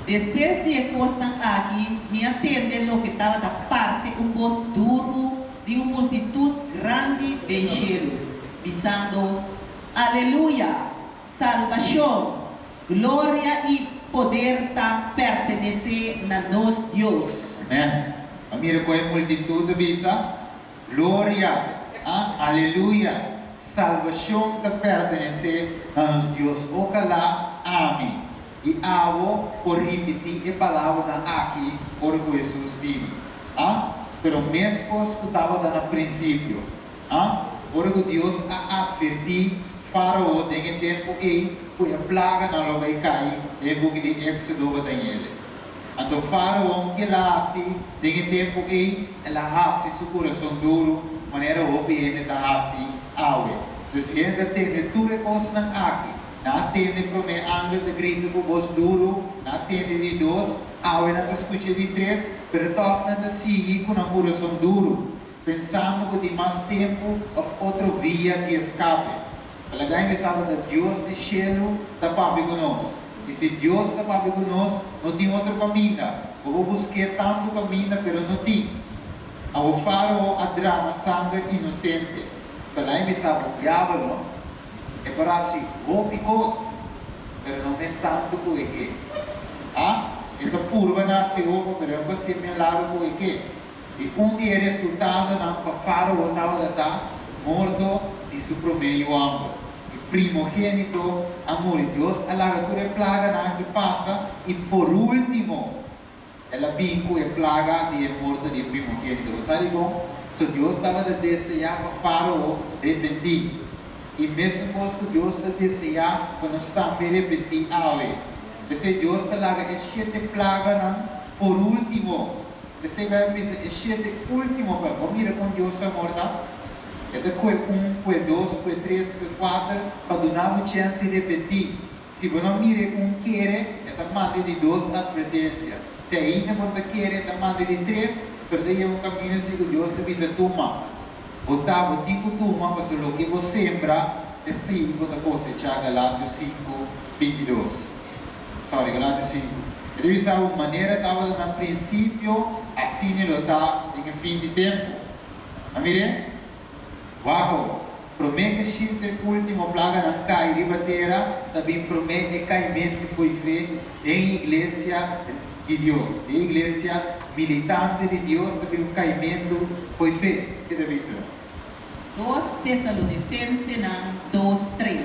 Despues di e kosnan aki mi a tende loke tabata parse un bos duru di un multitut grandi den shelu, bisando, Aleluya! Salbashon, gloria i poder ta pertenesé na nos Dios. Amèn. A mira kon e multitut a bisa, Gloria! A Aleluya! Salbashon ta pertenesé na nos Dios. Okalá ami i abo por ripití e palabranan aki ora ku Hesus bini. A Pero meskos ku tabata na prinsipio. A Ora ku Dios a atvertí Fárao den e tempu ei ku e plaganan lo bai kai den e buki di Éksodo pa Daniele. Anto Fáraon ke el a hasi den e tempu ei? El a hasi su kurason duru manera hopi hende ta hasi awe. Dus hende ta tende tur e kosnan aki. Nan a tende promé angel ta grita ku bos duru, nan a tende di dos, awe nan ta skucha di tres, pero tòg nan ta sigui ku nan kurason duru, pensando ku tin mas tempu òf otro via di eskape. Palabra mi sa ta Dios di shelu ta papia ku nos. I si Dios ta papia ku nos, no tin otro kaminda. Bo por busk'é tantu kaminda, pero no tin. Awor Fárao a drama sanger inosente. Palabra mi sa bo diabel no. E por hasi hopi kos, pero no mes tantu ku e ke. A E ta purba na hasi hopi, pero e no por hasi mes largu ku e ke. I un di e resultadonan pa Fárao tabata ta morto di su promé yu hòmber. E primogénito a muri. Dios a laga tur e plaganan aki pasa i por último el a bin ku e plaga di e morto di e primogénito. Bo sa dikon? So Dios tabata deseá pa Fárao repentí. I mesun kos ku Dios ta deseá pa nos tambe repentí awe. P'esei Dios ta laga e shete plaganan por último. P'esei Bijbel bisa e shete ultimo pa bo mira kon Dios su amor ta. E ta koe un, koe dos, koe tres, koe kuater pa duna bo chèns di repentí. Si bo no mira e un kere, e ta manda di dos atvertensia. Si ainda bo no ta kere, e ta manda di tres, pero ta yega un kaminda si ku Dios ta bisa tuma. Bo ta bo tin ku tuma pasobra loke bo sembra, esei bo ta kosechá Galatio sinku, 22. Sorry, Galatio 5. E ta bisa bo manera tabata na prinsipio, asina lo ta den e fin di tempu. A mir'é? Wak awor. Promé ku e shete último plaganan kai riba tera, ta bin promé e kaimentu fo'i fe den iglesia di Dios. Den iglesia militante di Dios ta bin un kaimentu fo'i fe. Ke ta bisa? 2 Tesalonicensenan 2, 3,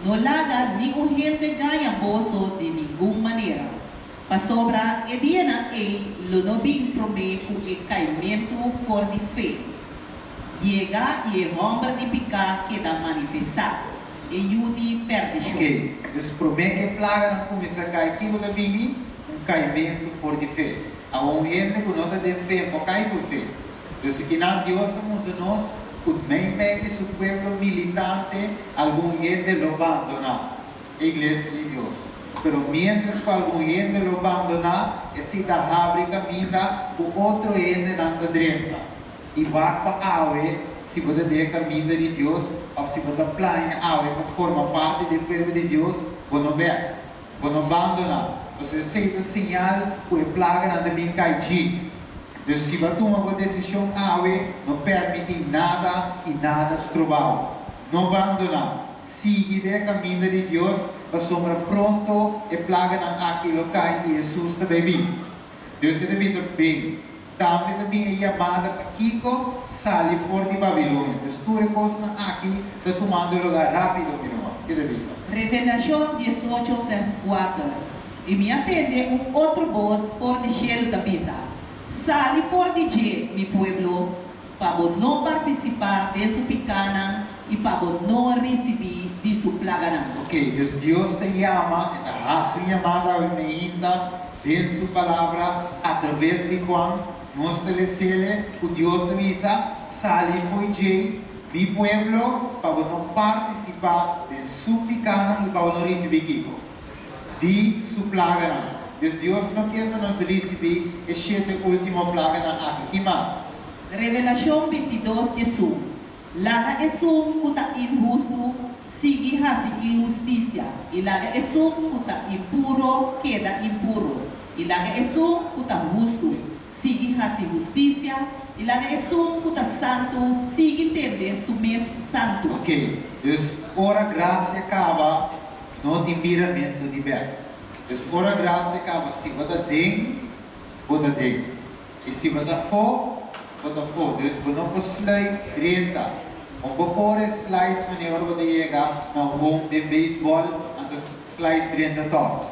No laga ningun hende gaña boso di ningun manera, pasobra e dianan ei lo no bin promé ku e kaimentu for di fe yega i e hòmber di piká keda manifestá, e yu di pèrdishon. Oké, dus promé ku e plaganan kuminsá kai, kiko ta bini? Un kaimentu for di fe. Awor un hende ku no ta den fe no kai ku fe. Dus kinan Dios ta mustra nos ku meimei di su pueblo militante algun hende lo bandoná e iglesia di Dios. Pero miéntras ku algun hende lo bandoná, esei ta habri kaminda ku otro hendenan ta drenta. I wak pa awe si bo ta den e kaminda di Dios òf si bo ta plania awe pa forma parti di e pueblo di Dios, bo no bèk. Bo no bandoná, pasobra esei ta señal ku e plaganan ta bin kai djis. Dus si bo a tuma bo desishon awe, no pèrmití nada i nada stroba bo. No bandoná. Sigui den e kaminda di Dios, pasobra pronto e plaganan aki lo kai i Hesus ta bai bin. Dios e ta bisa, Bin. Tambe ta bin e yamada pa kiko? Sali for di Babilonia. Dus tur e kosnan aki ta tumando lugá rápido, mi ruman. Ke ta bisa? Revelashon 18 vèrs 4, I mi a tende un otro bos for di shelu ta bisa, Sali for di dje, mi pueblo, pa bo no partisipá den su pikánan i pa bo no risibí di su plaganan. Ok, dus Dios ta yama, e ta hasi un yamada awe meinta den su Palabra atraves di Juan. Nos ta lesele ku Dios ta bisa, Sali fo'i djei, mi pueblo, pa bo no partisipá den su pikánan i pa bo no risibí kiko? Di su plaganan. Dus Dios no ke pa nos risibí e shete último plaganan aki. Ki mas? Revelashon 22 diesun, Laga esun ku ta inhustu sigui hasi inhustisia, i laga esun ku ta impuro keda impuro, i laga esun ku ta hustu sigui hasi hustisia, i laga esun ku ta santu sigui tende su mes santu. Ok, dus ora grasia kaba, no tin biramentu di bèk. Dus ora grasia kaba, si bo ta den, bo ta den. I si bo ta fo, bo ta fo. Dus bo no por sluip drenta. Bo por kore slice manera ora bo ta yega na un home den baseball, anto slice drenta tòg.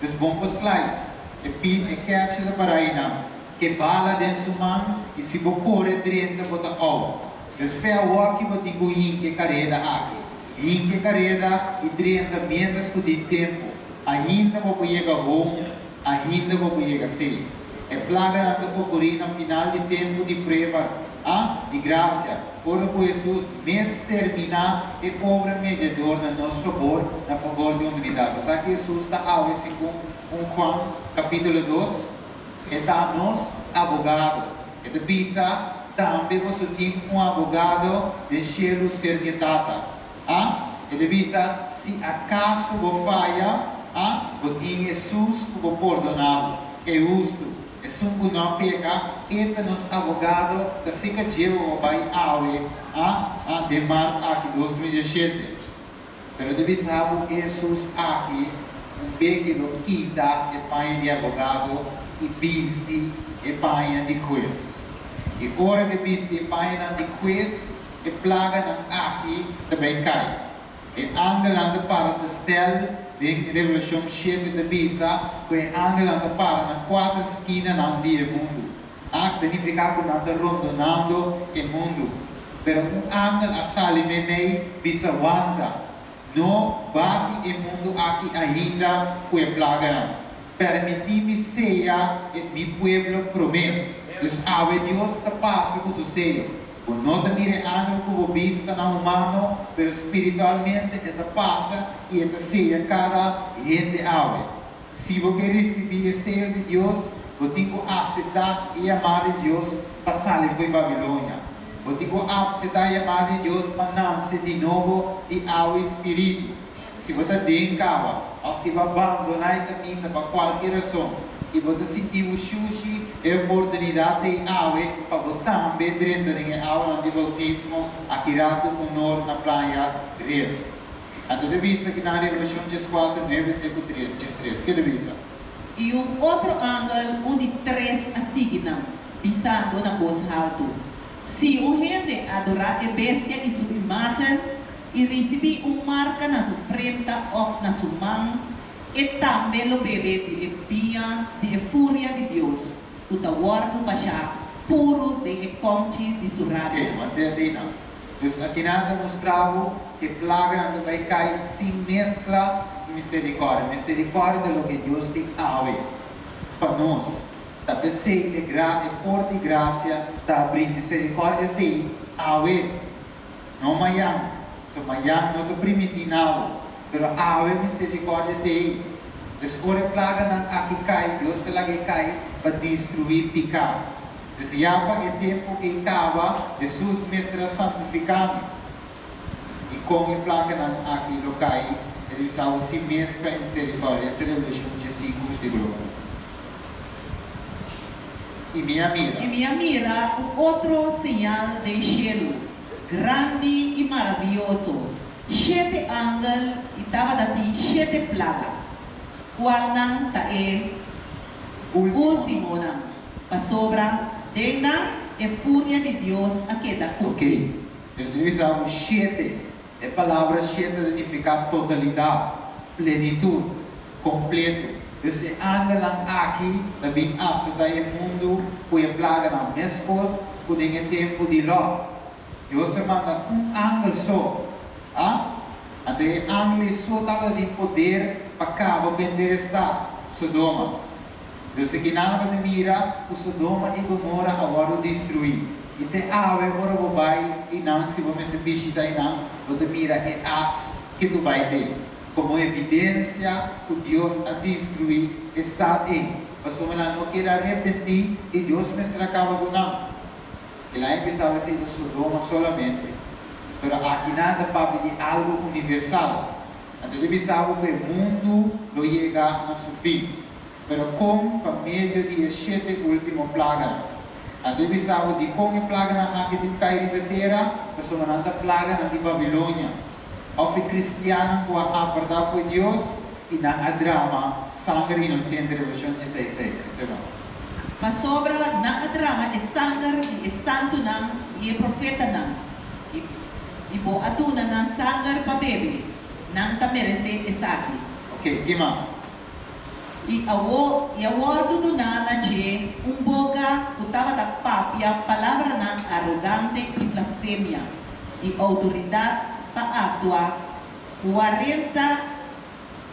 Dus bo por slice. E pi, e catcher ta para einan, ke bala den su man i si bo kore drenta bo ta out. Dus fe awoki bo tin ku hinka e kareda aki. Hinka e kareda i drenta mientras ku tin tempu. Ainda bo por yega home. Ainda bo por yega sí. E plaganan ta okurí na final di tempu di prueba, a di grasia, ora ku Hesus mes terminá e obra mediador na nos fabor, na fabor di humanidat. Bo sa ku Hesus ta awe segun 1 Juan kapítulo 2? E ta nos abogado. E ta bisa, Tambe boso tin un abogado den shelu serka e Tata. A E ta bisa, Si akaso bo faya, a bo tin Hesus ku bo pordoná bo. E hustu, esun ku no a peka, e ta nos abogado, ta seka dje bo bo bai awe, a a den mart aki 2017. Pero ta bisa bo e Hesus aki un be ke lo kita e paña di abogado i bisti e paña di hues. I ora ke bisti e pañanan di hues, E plaganan aki ta bai kai. E angelnan ta para ta stel den Revelashon 7 ta bisa ku e angelnan ta para na kuater skinanan di e mundu. A ta nifiká ku nan ta rondonando e mundu. Pero un angel a sali meimei bisa wanta, No bati e mundu aki ainda ku e plaganan. Permití mi seya e mi pueblo promé. Dus awe Dios ta pasa ku su seyo. Bo no ta mira e angel ku bo bistanan humano, pero spiritualmente e ta pasa i e ta seya kada hende awe. Si bo ke risibí e seyo di Dios, bo tin ku aseptá e yamada di Dios pa sali fo'i Babilonia. Bo tin ku apsetá e yamada di Dios pa nase di nobo di awa i spiritu. Si bo ta den kaba òf si bo a bandoná e kaminda pa kualke rason i bo ta sinti bo shushi, e oportunidat ta ei awe pa bo tambe drenta den e awanan di boutismo aki ratu honor na Playa Red. Anto ta bisa ki nan Revelashon 14, 9 te ku 13. Ke ta bisa? I un otro angel, un di tres, a sigui nan, bisando na bos haltu, Si un hende adorá e bestia i su imágen, i risibí un marka na su frenta òf na su man, e tambe lo bebe di e biña di e furia di Dios, ku ta wòrdu bashá puru den e kòmchi di su rabia. Oke, wak te einan. Dus akinan ta mustra bo ku e plaganan ta bai kai sin meskla di miserikòrdia. Miserikòrdia ta loke Dios tin awe pa nos. Ta p'esei e gra e port di grasia ta abrí. Miserikòrdia t'ei awe. No mayan, so mayan no ta primiti nada, pero awe misericordia t'ei. Dus ora e plaganan aki kai, Dios ta laga e kai pa destrui pica. Dus ya pa e tempo ei caba, Jesus mester a santifica mi. I con e plaganan aki lo kai, e ta bisa bo sin mezcla e misericordia. Esta Revelation 15 versiculo 1. I mi a mira. I mi a mira un otro señal den shelu, grandi i maravioso, shete angel i tabata tin shete plaga, kualnan ta e últimonan, pasobra den nan. e furia di Dios a keda kumplí. Ok, dus nos a bisa shete. E palabra shete ta nifiká totalidat, plenitut, kompleto. Dus e angelnan aki ta bin asotá e mundu ku e plaganan meskos ku den e tempu di Lòt. Dios a manda un angel so. A Anto e angel ei so tabatin poder pa kaba ku henter e stat, Sodoma. Dios a kinan pa ta mira ku Sodoma i Gomora a wòrdu destruí. I te awe ora bo bai einan, si bo mester bishita einan, bo ta mira e as ke tu bai te, komo evidensia ku Dios a destruí e stat ei, pasobra nan no keda arepentí i Dios mester a kaba ku nan. El a empezá a esei na Sodoma solamente, pero akinan ta papia di algu universal. Anto ta bisa bo ku e mundu lo yega na su fin, pero kon? Pa medio di e shete último plaganan. Anto ta bisa bo dikon e plaganan aki tin kai riba e tera, pasobra nan ta plaganan di Babilonia, òf e kristiannan ku a apartá fo'i Dios i nan a drama sanger inosente, Revelashon dieseis seis. Esei. Pasobra nan a drama e sanger di e santunan i e profetanan, i bo a duna nan sanger pa bebe, nan ta meresé esaki. Ok, ki mas? I awo, i a wòrdu duná na dje un boka ku tabata papia palabranan arogante i blasfemia, i outoridat pa aktua 40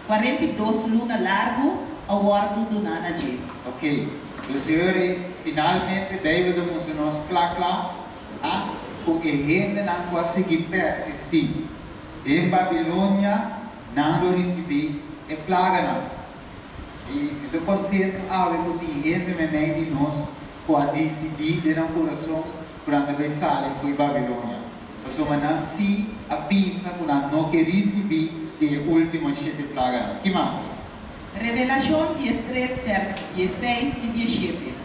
42 luna largu a wòrdu duná na dje. Ok, dus señores, finalmente Bijbel ta mustra nos kla kla a ku e hendenan ku a sigui persistí den Babilonia nan lo risibí e plaganan. I mi ta kontentu awe ku tin hende meimei di nos ku a disidí den nan kurason ku nan ta bai sali fo'i Babilonia. Pasobra nan sí a bisa ku nan no ke risibí di e último shete plaganan. Ki mas? Revelashon 13 vèrs 16 i 17,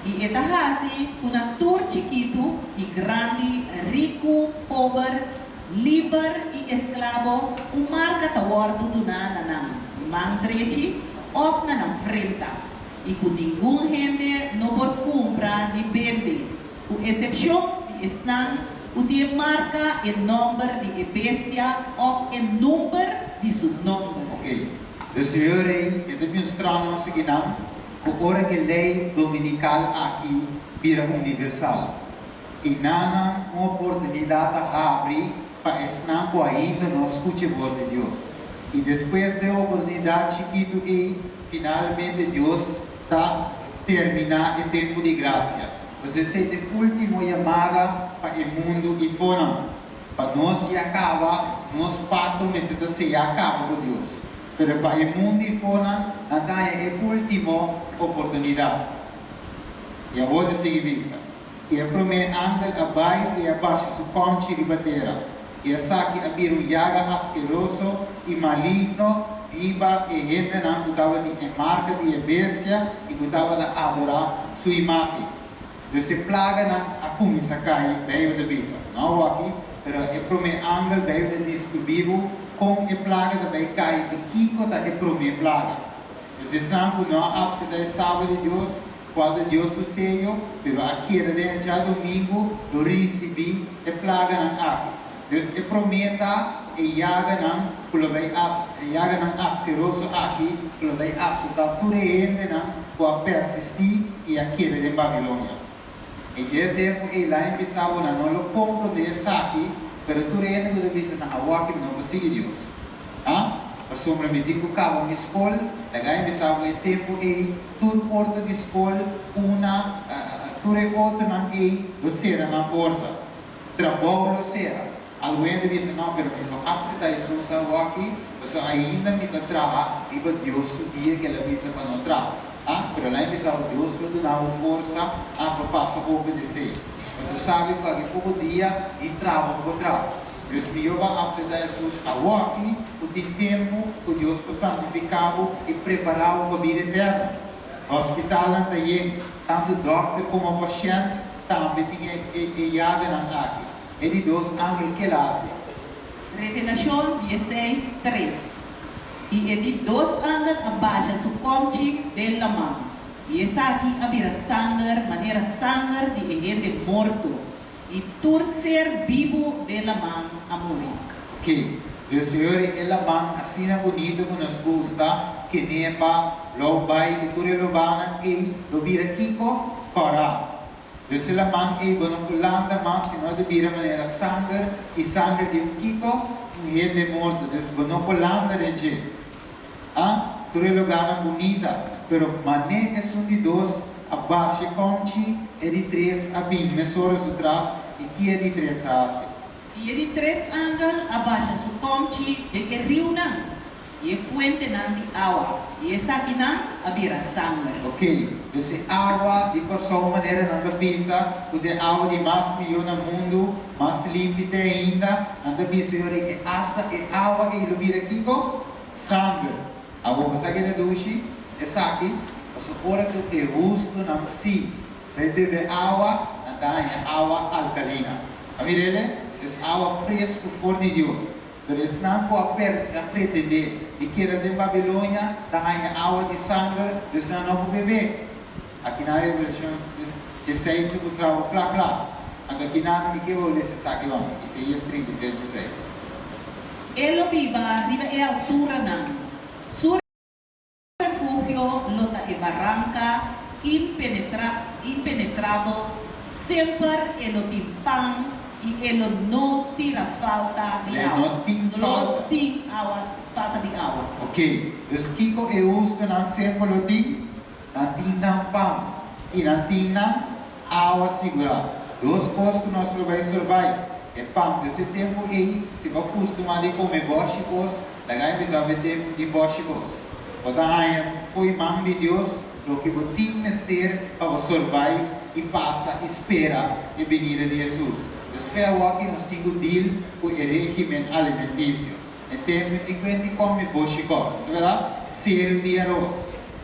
I e ta hasi ku na tur chikitu i grandi, riku, pober, liber i esklabo, un marka ta wòrdu duná na nan man drechi òf na nan frenta, i ku ningun hende no por kumpra ni bende, Ku esepshon di esnan ku tin e marka e nòmber di e bestia òf e number di su nòmber. Ok, dus señor rey e ta mustra nos akinan ku ora e ley dominikal aki bira universal i nanan un oportunidat ta habri pa esnan ku ainda no skucha e bos di Dios. I despues di e oportunidat chikitu ei finalmente Dios ta terminá e tempu di grasia. Pues esei ta e último yamada pa e mundu i fonan. Pa nos ya kaba, nos pakto mester ta seyá kaba ku Dios. Pero pa e mundu i fonan, nan ta haña e último oportunidat. I awor ta sigui bisa, I e promé angel a bai i a basha su kònchi riba tera, i esaki a bira un yaga askeroso i maligno riba e hendenan ku tabatin e marka di e bestia i ku tabata adorá su imágen. Dus e plaganan a kuminsá kai, Beibel ta bisa. No awor aki, pero e promé angel, Beibel ta deskribí bo kon e plaga ta bai kai i kiko ta e promé plaga. Dus esnan ku no a apseptá e Sabat di Dios, Cual ta Dios su seyo, pero a keda den e djadomingo lo ricibi e plaganan aki. Dus e prome ta e yaganan cu lo bay as, e yaganan askeroso aki cu lo bay asota tur e hendenan cu a persisti y a keda den Babilonia. E dje tempo ey la empeza bo nan no lo comprende esaki, pero tur e hende cu ta bisa na awaki mi no por sigui Dios. Ha? Pasobra mi tin cu caba mi scol, laga empeza bo e tempo ey Tur porta di skol una tur e otronan ei lo sera nan porta. Trabou lo sera. Algun hende bisa, No, pero mi no apseta Hesus awoki, pasobra ainda mi ta traha riba Dios su dia ku el a bisa pa no traha. Ah, pero laña bisa bo Dios lo duna bo forsa, ah, pa pasa obedesé. Pasobra sabi ku aki poko dia ni traha bo por traha. Dios mihó bo a apseta Hesus awoki ku tin tempu ku Dios por santifiká bo i prepará bo pa bida eterno. Hospitalnan ta yen, tantu dòkter komo pashènt tambe tin e yaganan aki. E di dos angel kila hasi. Revelashon 16, tres, I e di dos angel a basha su kòmchi den laman. I esaki a bira sanger manera sanger di e hende morto, i tur ser bibu den laman a muri. Ok, dus Señor e laman asina bunito ku nos gusta, Kenepa, Lou Bai i tur e lugarnan ei lo bira kiko? Kòrá. Dus e laman ei bo no por landa mas sino ta bira manera sanger i sanger di un kiko? Un hende morto. Dus bo no por landa den dje. A Tur e lugarnan bunita, pero mané esun di dos a basha e kòmchi, e di tres a bin mesora su tras i ki e di tres a hasi? I e di tres angel a basha su kòmchi den e riunan i e fuentenan di awa, i esakinan a bira sanger. Ok, dus e awa di Kòrsou manera nan ta bisa ku ta e awa di mas mihó na mundu, mas limpi te ainda, nan ta bisa yori e asta e awa ei lo bira kiko? Sanger. Awor bo sa ke ta dushi? Esaki, pasobra ora ku e hustunan si bai bebe awa, nan ta haña awa alkalina. A mir'el? Es awa fresku for di Dios. Pero esnan ku a a pretendé di keda den Babilonia ta haña awa di sanger, dus nan no por beb'é. Aki na Revelashon dieseis ta mustra bo kla kla. Anto aki nan mi ke bo lesa esaki wan, Isaías 36 16. E lo biba riba e alturanan. Su refugio lo ta e baranka impenetrabel, semper e lo tin pan i e lo no tira falta di E awa. no tin No lo falta. tin awa, falta di awa. Ok, dus kiko e hustunan semper lo tin? Nan tin nan pan i nan tin nan awa sigurá. Dos kos ku nos lo bai survive, e pan. Dus e tempu ei, si bo kustumá di kome bòshi kos, laga e bisa bo e tempu di bòshi kos. Bo ta haña fo'i man di Dios loke bo tin mester pa bo survive i pasa i spera e binida di Hesus. Dus fe awor ki nos tin ku deal ku e régimen alimentisio. E tempu di kuenti kome boshi kos, no ta bèrdat? Seru di aros.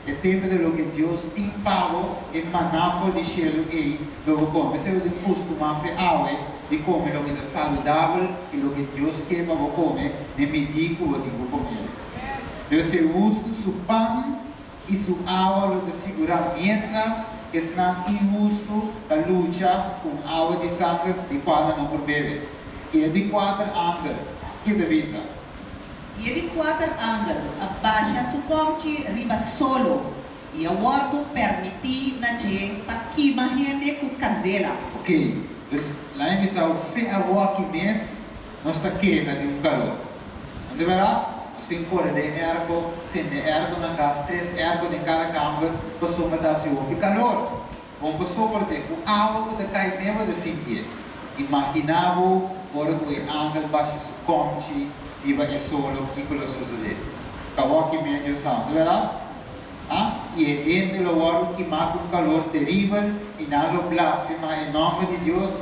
E tempu di loke Dios tin pa bo, e maná for di shelu ei lo bo kome. Esei bo tin kustumá p'e awe di kome loke ta saludabel i loke Dios ke pa bo kome n'e midí ku bo tin ku kom'el. Dios e hustu su pan i su awa lo ta sigurá miéntras esnan inhustu ta lucha ku un awa di sanger di kual nan no por bebe. I e di kuater angel, ki ta bisa? I e di kuater angel a basha su kòmchi riba solo, i a wòrdu pèrmití na dje pa kima hende ku kandela. Ok, dus laña bisa bo fe awor aki mes nos ta keha di un kalor. No ta bèrdat? Nos tin kore den airco, sende airco na kas, tres airco den kada kamber pasobra ta hasi hopi kalor. Bon pa soport'é ku awa ku ta kai meba ta sintié. Imaginá bo ora ku e angel basha su kòmchi riba e solo kiko lo sosodé. Kawòki medio santu, bèrdat? A I e hende lo wòrdu kimá ku un kalor teribel i nan lo blasfemá e nòmber di Dios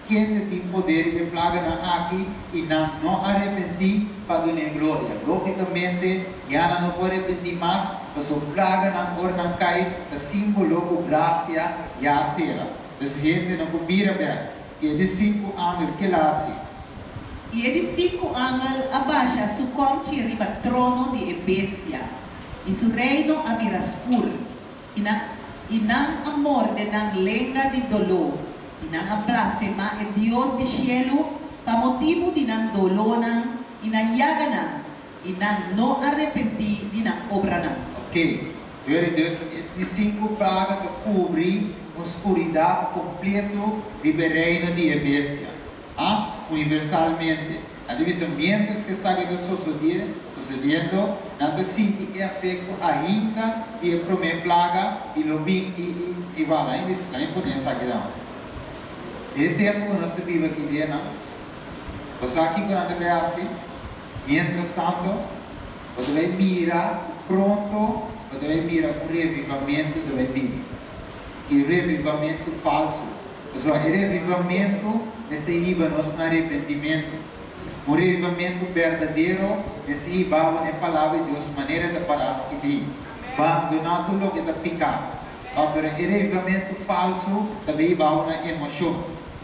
Kende tin poder riba e plaganan aki i nan no a repentí pa dun'é gloria? Lógikamente, ya nan no por repentí mas, pasobra plaganan ora nan kai ta símbolo ku grasia ya a sera. Dus hende no por bira bèk. I e di sinku angel, ke la hasi? I e di sinku angel a basha su kòmchi riba trono di e bestia, i su reino a bira skur. I nan, i nan a morde nan lenga di doló, i nan a blasfemá e Dios di shelu pa motibu di nan dolónan i nan yaganan, i nan no a repentí di nan obranan. Ok, Gloria Dios, e di sinku plaga ta kubri un skuridat kompleto riba e reino di e bestia. A Universalmente, nan ta bisa miéntras ku esaki ta sosodé, sosediendo, nan ta sinti e afekto ainda di e promé plaga i lo bin i i i wak, nan bisa, nan pone esaki nan. Den e tempu ku nos ta biba aki dia nan, bo sa kiko nan ta bai hasi? Miéntras tanto, bo ta bai mira ku pronto bo ta bai mira un revivamentu ta bai bini. I revivamentu falsu. Pasobra e revivamentu mester hiba nos na arepentimentu. Un revivamentu berdadero mester hiba bo na e Palabra di Dios manera e ta pará skibí. Bandoná tur loke ta piká. A Pero e revivamentu falsu ta bay hiba bo na emoshon.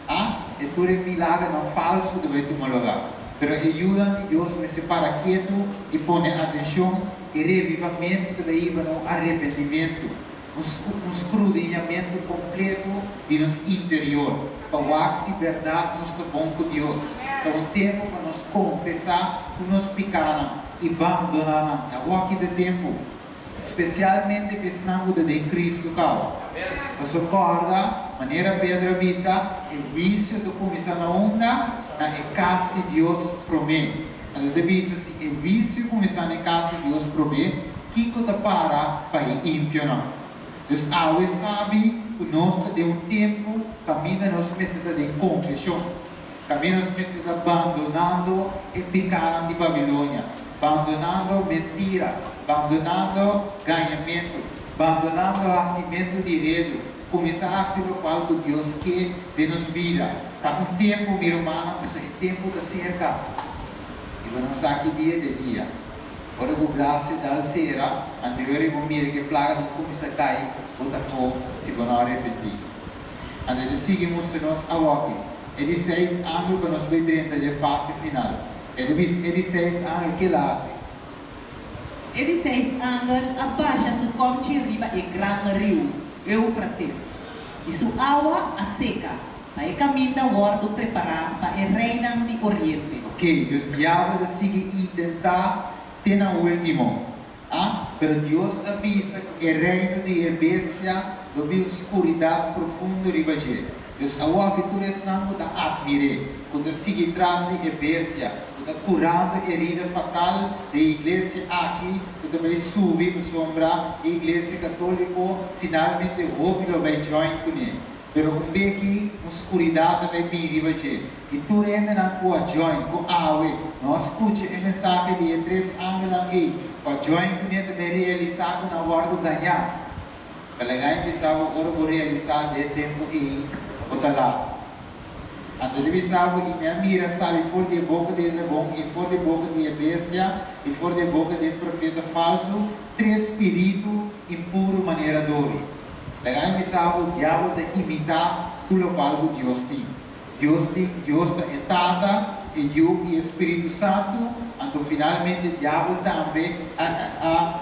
A E tur e milagernan falsu ta bay tuma lugá. Pero e yunan di Dios mester para ketu i pone atenshon. E revivamentu ta bay hiba na un arepentimentu. Un skrudiñamentu kompleto di nos interior, pa wak si bèrdat nos ta bon ku Dios. Ta un tempu pa nos konfesá ku nos pikánan i bandoná nan. Awor ki ta tempu, spesialmente pa esnan ku ta den Kristu kaba. Pasobra kòrda, manera Pedro a bisa, e huisio ta kuminsá na unda? Na e kas di Dios promé. Anto ta bisa, si e huisio kuminsá na e kas di Dios promé, Kiko ta para pa e impionan? Dus awe sabi ku nos ta den un tempu kaminda nos mester ta den konfeshon, kaminda nos mester ta bandonando e pikanan di Babilonia, bandonando mentira, bandonando gañamentu, bandonando hasimentu di redu, kuminsá hasi lokual ku Dios ke den nos bida. Ta un tempu, mi rumannan, pasobra e tempu ta serka. I bo no sa ki dia ta e dia. Ora ku grasia dal sera, anto e ora bo mira ku e plaga no kuminsá kai, bo ta afó si bo no a repentí. Anto e ta sigui mustra nos awoki, e di seis angel pa nos bai drenta dje fase final. E ta bisa e di seis angel ke el a hasi. E di seis angel a basha su kòmchi riba e gran riu, Eufrates, i su awa a seka, Pa e kaminda wòrdu prepará pa e reinan di oriente. Ok, dus diabel ta sigui intentá te na último. A Pero Dios a bisa ku e reino di e bestia lo bin un skuridat profundo riba dje. Dus awor ki tur esnan ku ta atmir'é, ku ta sigui tras di e bestia, ku ta kurando herida fatal den e iglesia aki, ku ta bai subi pasobra e iglesia katóliko finalmente hopi lo bai join kuné. Pero un beki un skuridat ta bai bin riba dje, i tur hendenan ku a join ku awe no a skucha e mensahe di e tres angelnan ei ku a join kuné ta bai realisá ku nan wòrdu gañá. Ta laga e bisa bo ora bo realisá den e tempu ei bo ta lat. Anto ta bisa bo, I mi a mira sali for di e boka di e dragon, i for di e boka di e bestia, i for di e boka di e profeta falsu, tres spiritu impuru manera dori. Laga mi bisa bo, diabel ta imitá tur lokual ku Dios tin. Dios tin, Dios ta e Tata, e Yu i e Spiritu Santu, anto finalmente diabel tambe a a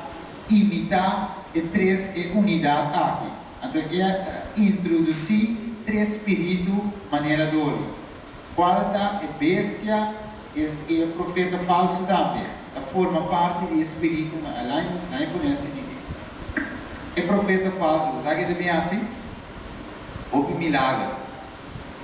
imitá e tres e unidat aki. Anto e a introdusí tres spiritu manera dori, kual ta e bestia, e e profeta falsu tambe ta forma parti di e spiritu, ma alai nan e pone asina aki. E profeta falsu, bo sa ke ta bin hasi? Hopi milager.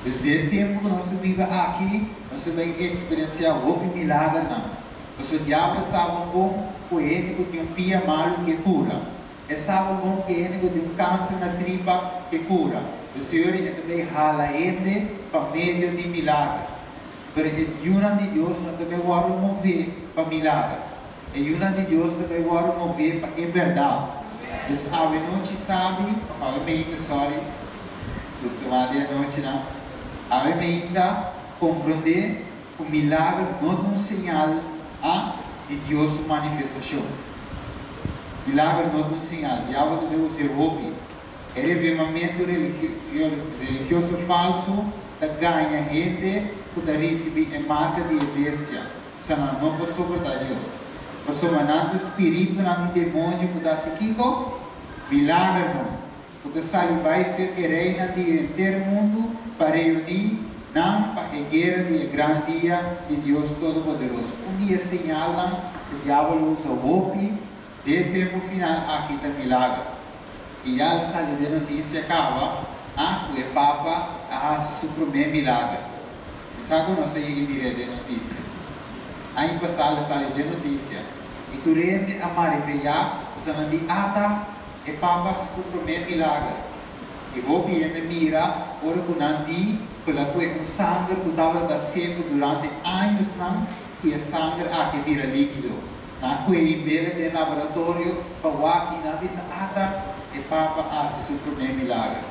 Dus den e tempu ku nos ta biba aki, nos ta bai eksperensiá hopi milagernan. Pasobra diabel sa bon bon ku e hende ku tin un pia malu ke kura. E sa bon bon ku e hende ku tin un kanser na tripa ke kura. Dus señor e ta bai hala hende pa medio di milager. Pero e yunan di Dios no ta bai wòrdu mové pa milager. E yunan di Dios ta bai wòrdu mové pa e bèrdat. Dus awe nochi sabi, òf awe meinta, sòri, kustumá di anochinan, awe meinta komprondé ku milager no ta un señal a di Dios su manifestashon. Milager no ta un señal. Diabel ta bai us'é hopi. E revivamentu religioso falsu ta gaña hende ku ta risibí e marka di e bestia, sa nan no por soportá Dios. Pasobra nan ta spiritunan di demonio ku ta hasi kiko? Milagernan, ku ta sali bai ser e reinan di henter mundu pa reuní nan pa e guera di e gran dia di Dios Todopoderoso. Un di e señalnan ku diabel lo usa hopi Den e tempu final aki ta milager. I ya el sali den notisia kaba a ku e Papa a hasi su promé milager. Mi sa ku nos a yega mir'é den notisia. Aña pasá el sali den notisia i tur hende a mariveyá pasobra nan di ata e Papa hasi su promé milager. I hopi hende mira ora ku nan di ku el a kue un sanger ku tabata seku durante añosnan i e sanger aki a bira líkido. Nan kue i bebe den laboratorio pa wak i nan bisa ata e Papa a hasi su promé milager.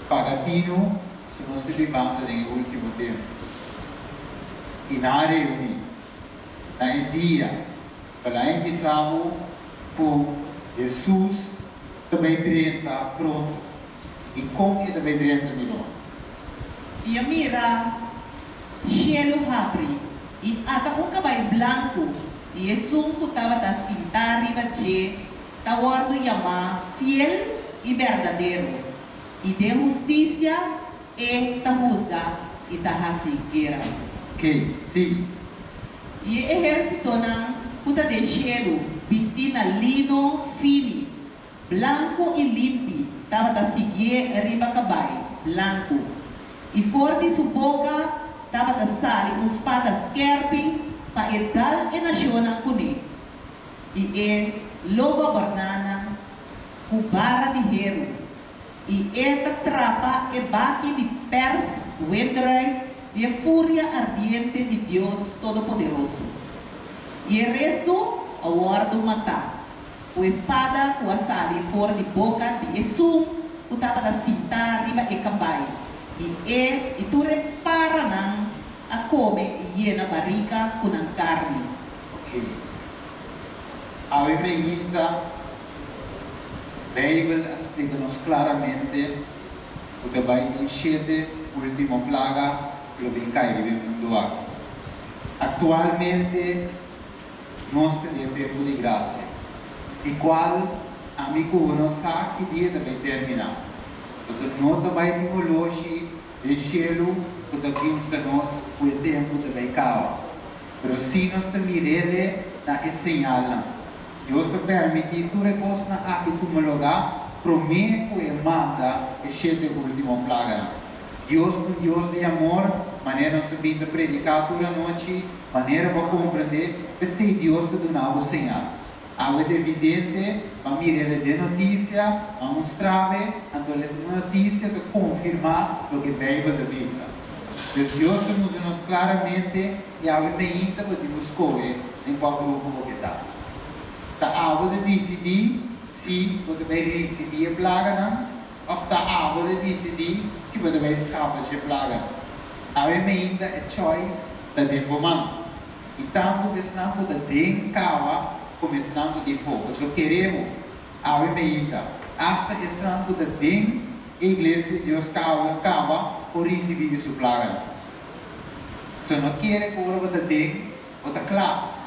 Paga tinu si nos ta bibando den e ultimo tempu. I nan a reuní na e dia pa nan e bisa bo ku Hesus ta bai drenta pronto. I kon e ta bai drenta miró? I a mira shelu habri, i ata un kabai blanku, i esun ku tabata sintá riba dje ta wòrdu yamá Fiel. i berdadero, i den hustisia E ta husga i ta hasi guera. Ok, sí. I e ehérsitonan ku ta den shelu, bistí na lino fini, blanku i limpi, tabata siguié riba kabai blanku. I for di su boka tabata sali un spada skèrpi pa e dal e nashonnan kuné, i e lo goberná nan ku bara di heru. I e ta trapa e baki di pèrs wendrùif di e furia ardiente di Dios Todopoderoso. I e restu a wòrdu matá ku e spada ku a sali for di boka di esun ku tabata sintá riba e kabai, i e i tur e paranan a kome i yena barika ku nan karni. Ok. Awe mainta Beibel a splika nos klaramente ku ta bai tin shete último plaga ku lo bin kai riba e mundu aki. Aktualmente nos ta den tempu di grasia, di kual ami ku bo no sa ki dia ta bai terminá. Pasobra no ta bai tin oloshi den shelu ku ta gusta nos ku e tempu ta bai kaba. Pero si nos ta mir'Ele na e señalnan. Dios a permití tur e kosnan aki tuma lugá promé ku e manda e shete último plaganan. Dios ta un Dios di amor, manera nos a bin ta prediká tur anochi, manera bo a komprendé, p'esei Dios ta duna bo señal. Awe ta evidente, bo a mir'Ele den notisia, bo a mustrab'e, anto e notisia ta konfirmá loke Beibel ta bisa. Pues Dios ta mustra nos klaramente i awe meinta bo tin ku skohe den kua grupo bo ke ta. Ta abo ta disidí si bo ta bai risibí e plaganan òf ta abo ta disidí si bo ta bai skapa dje plaganan. Awe meinta e choice ta den bo man. I tantu esnan ku ta den kawa komo esnan ku tin afó. Pasobra kere bo, awe meinta, asta esnan ku ta den e iglesia di Dios kawa kaba por risibí di su plaganan. So no kere ku ora bo ta den, bo ta kla.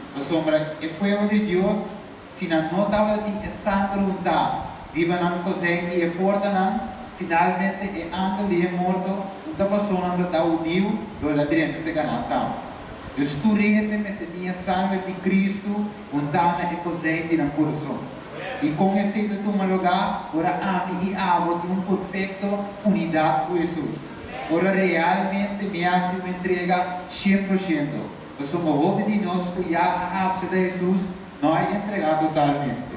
Pasobra e pueblo di Dios, si nan no tabatin e sanger huntá riba nan kozijn di e portanan, finalmente e angel di e morto un ta pasó nan ta ta hudiu lo el a drenta serka nan tambe. Dus tur hende mester tin e sanger di Kristu huntá na e kozijn di nan kurason. I kon esei ta tuma lugá? Ora ami i abo tin un perfekto unidat ku Hesus. Ora realmente mi hasi un entrega 100%. Pasobra hopi di nos ku ya a apseptá Hesus no a entregá totalmente.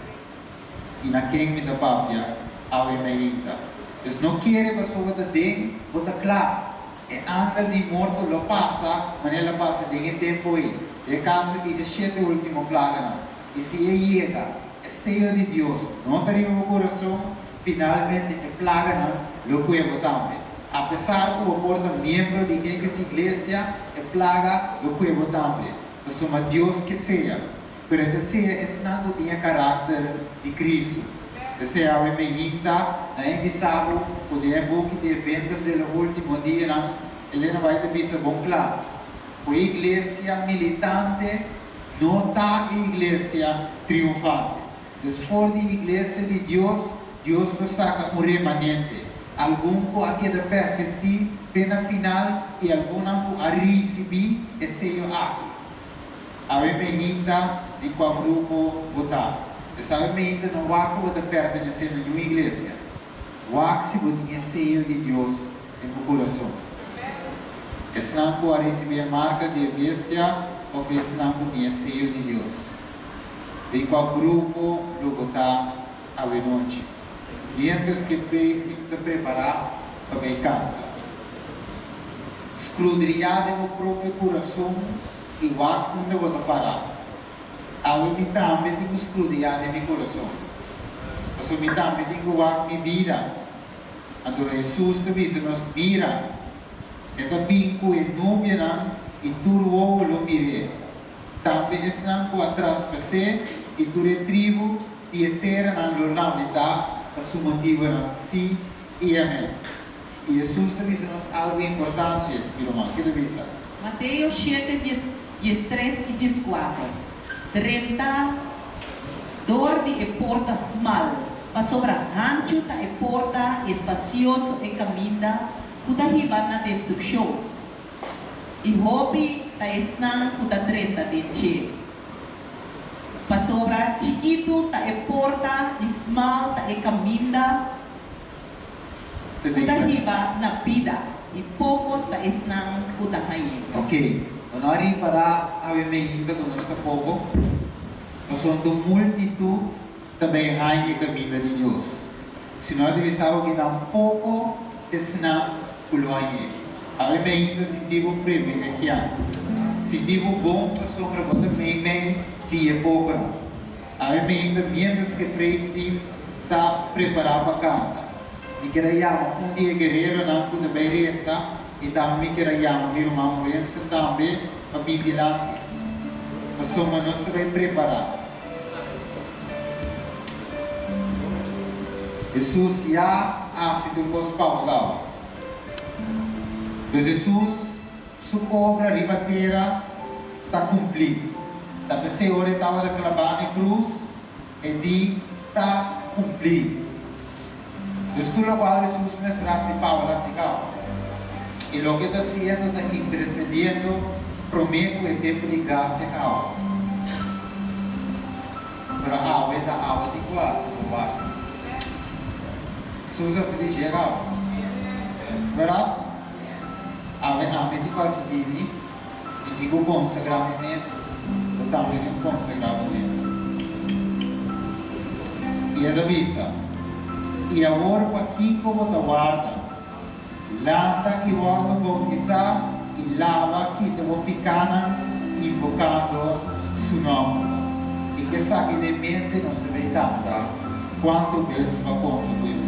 I na ken mi ta papia awe mainta? Pues no kere pasobra ta den bo ta kla. E angel di morto lo pasa manera el a pasa den e tempu ei, den e kaso di e shete último plaganan. I si e yega, e seyo di Dios no ta riba bo kurason, finalmente e plaganan lo kue bo tambe. Apesar ku bo por ta miembro di X iglesia, e plaga lo kue bo tambe. Pasobra Dios ke sea, pero e ta sea esnan ku tin e karakter di Kristu. P'esei awe mi hinta na e bisa bo ku den e buki di Eventos de los Últimos Dianan, Elena White ta bisa bon kla ku e iglesia militante no ta e iglesia triunfante. Dus for di iglesia di Dios, Dios lo saka un remanente, algun ku a keda persistí te na final i algunnan ku a risibí e seyo aki. Awe meinta di kua grupo bo ta. Pues awe meinta no wak ku bo ta pertenesé na niun iglesia. Wak si bo tin e seyo di Dios den bo kurason. Esnan ku a risibí e marka di e bestia òf esnan ku tin e seyo di Dios. Den kua grupo lo bo ta awe nochi? Miéntras ku e praise team ta prepará pa bai kanta, skrudriá den bo propio kurason i wak unda bo ta pará. Awe mi tambe tin ku skrudiá den mi kurason, pasobra mi tambe tin ku wak mi bida. Anto Hesus ta bisa nos, Mira, e ta bin ku e nubianan i tur wowo lo mir'é, tambe esnan ku a traspas'é i tur e tribu di e teranan lo lamentá pa su motibunan. Sí i amèn. I Hesus ta bisa nos algu importante, mi ruman. Ke ta bisa? Mateo shete, dies, 13 i 14, Drenta dor di e porta smal. Pasobra hanchu ta e porta, espasioso e kaminda ku ta hiba na destrukshon, i hopi ta esnan ku ta drenta den dje. Pasobra chikitu ta e porta i smal ta e kaminda ku ta hiba na bida, i poko ta esnan ku ta hañ'é. Ok, bo no a ripará awe meinta ku nos ta poko? Pasobra un multitut ta bay haña e caminda di Dios. Si no a bisa bo ki tampoco esnan cu lo hañ'é. Awe meinta sinti bo privilegiá. Sinti bo bon pasobra bo ta meimei di e poconan. Awe meinta mientras cu e praise team ta prepará pa canta, mi kier a yama un di e guereronan cu ta bay reza y tambe mi kier a yama mi ruman Winston tambe pa bin dilanti. Pasobra nos ta bay prepará. Hesus ya a hasi tur kos pa bo kaba. Dus Hesus su obra riba tera ta kumplí. Ta p'esei ora e tabata klabá na e krus, e di, Ta kumplí. Dus tur lokual Hesus mester hasi pa bo, el a hasi kaba. I loke e ta hasiendo ta intersediendo promé ku e tempu di grasia kaba. Pero awe ta awe di kua si bo wak. Sus a di dje kaba. Berdad? Awe ami di kua si bini, mi tin ku konsagrá mi mes, bo tambe tin ku konsagrá bo mes. I e ta bisa, I awor pakiko bo ta warda? Lanta i wòrdu boutisá i laba kita bo pikánan invokando Su nòmber. I ku esaki den mente nos ta bay kanta Kuantu bes pa konta ku Hesus.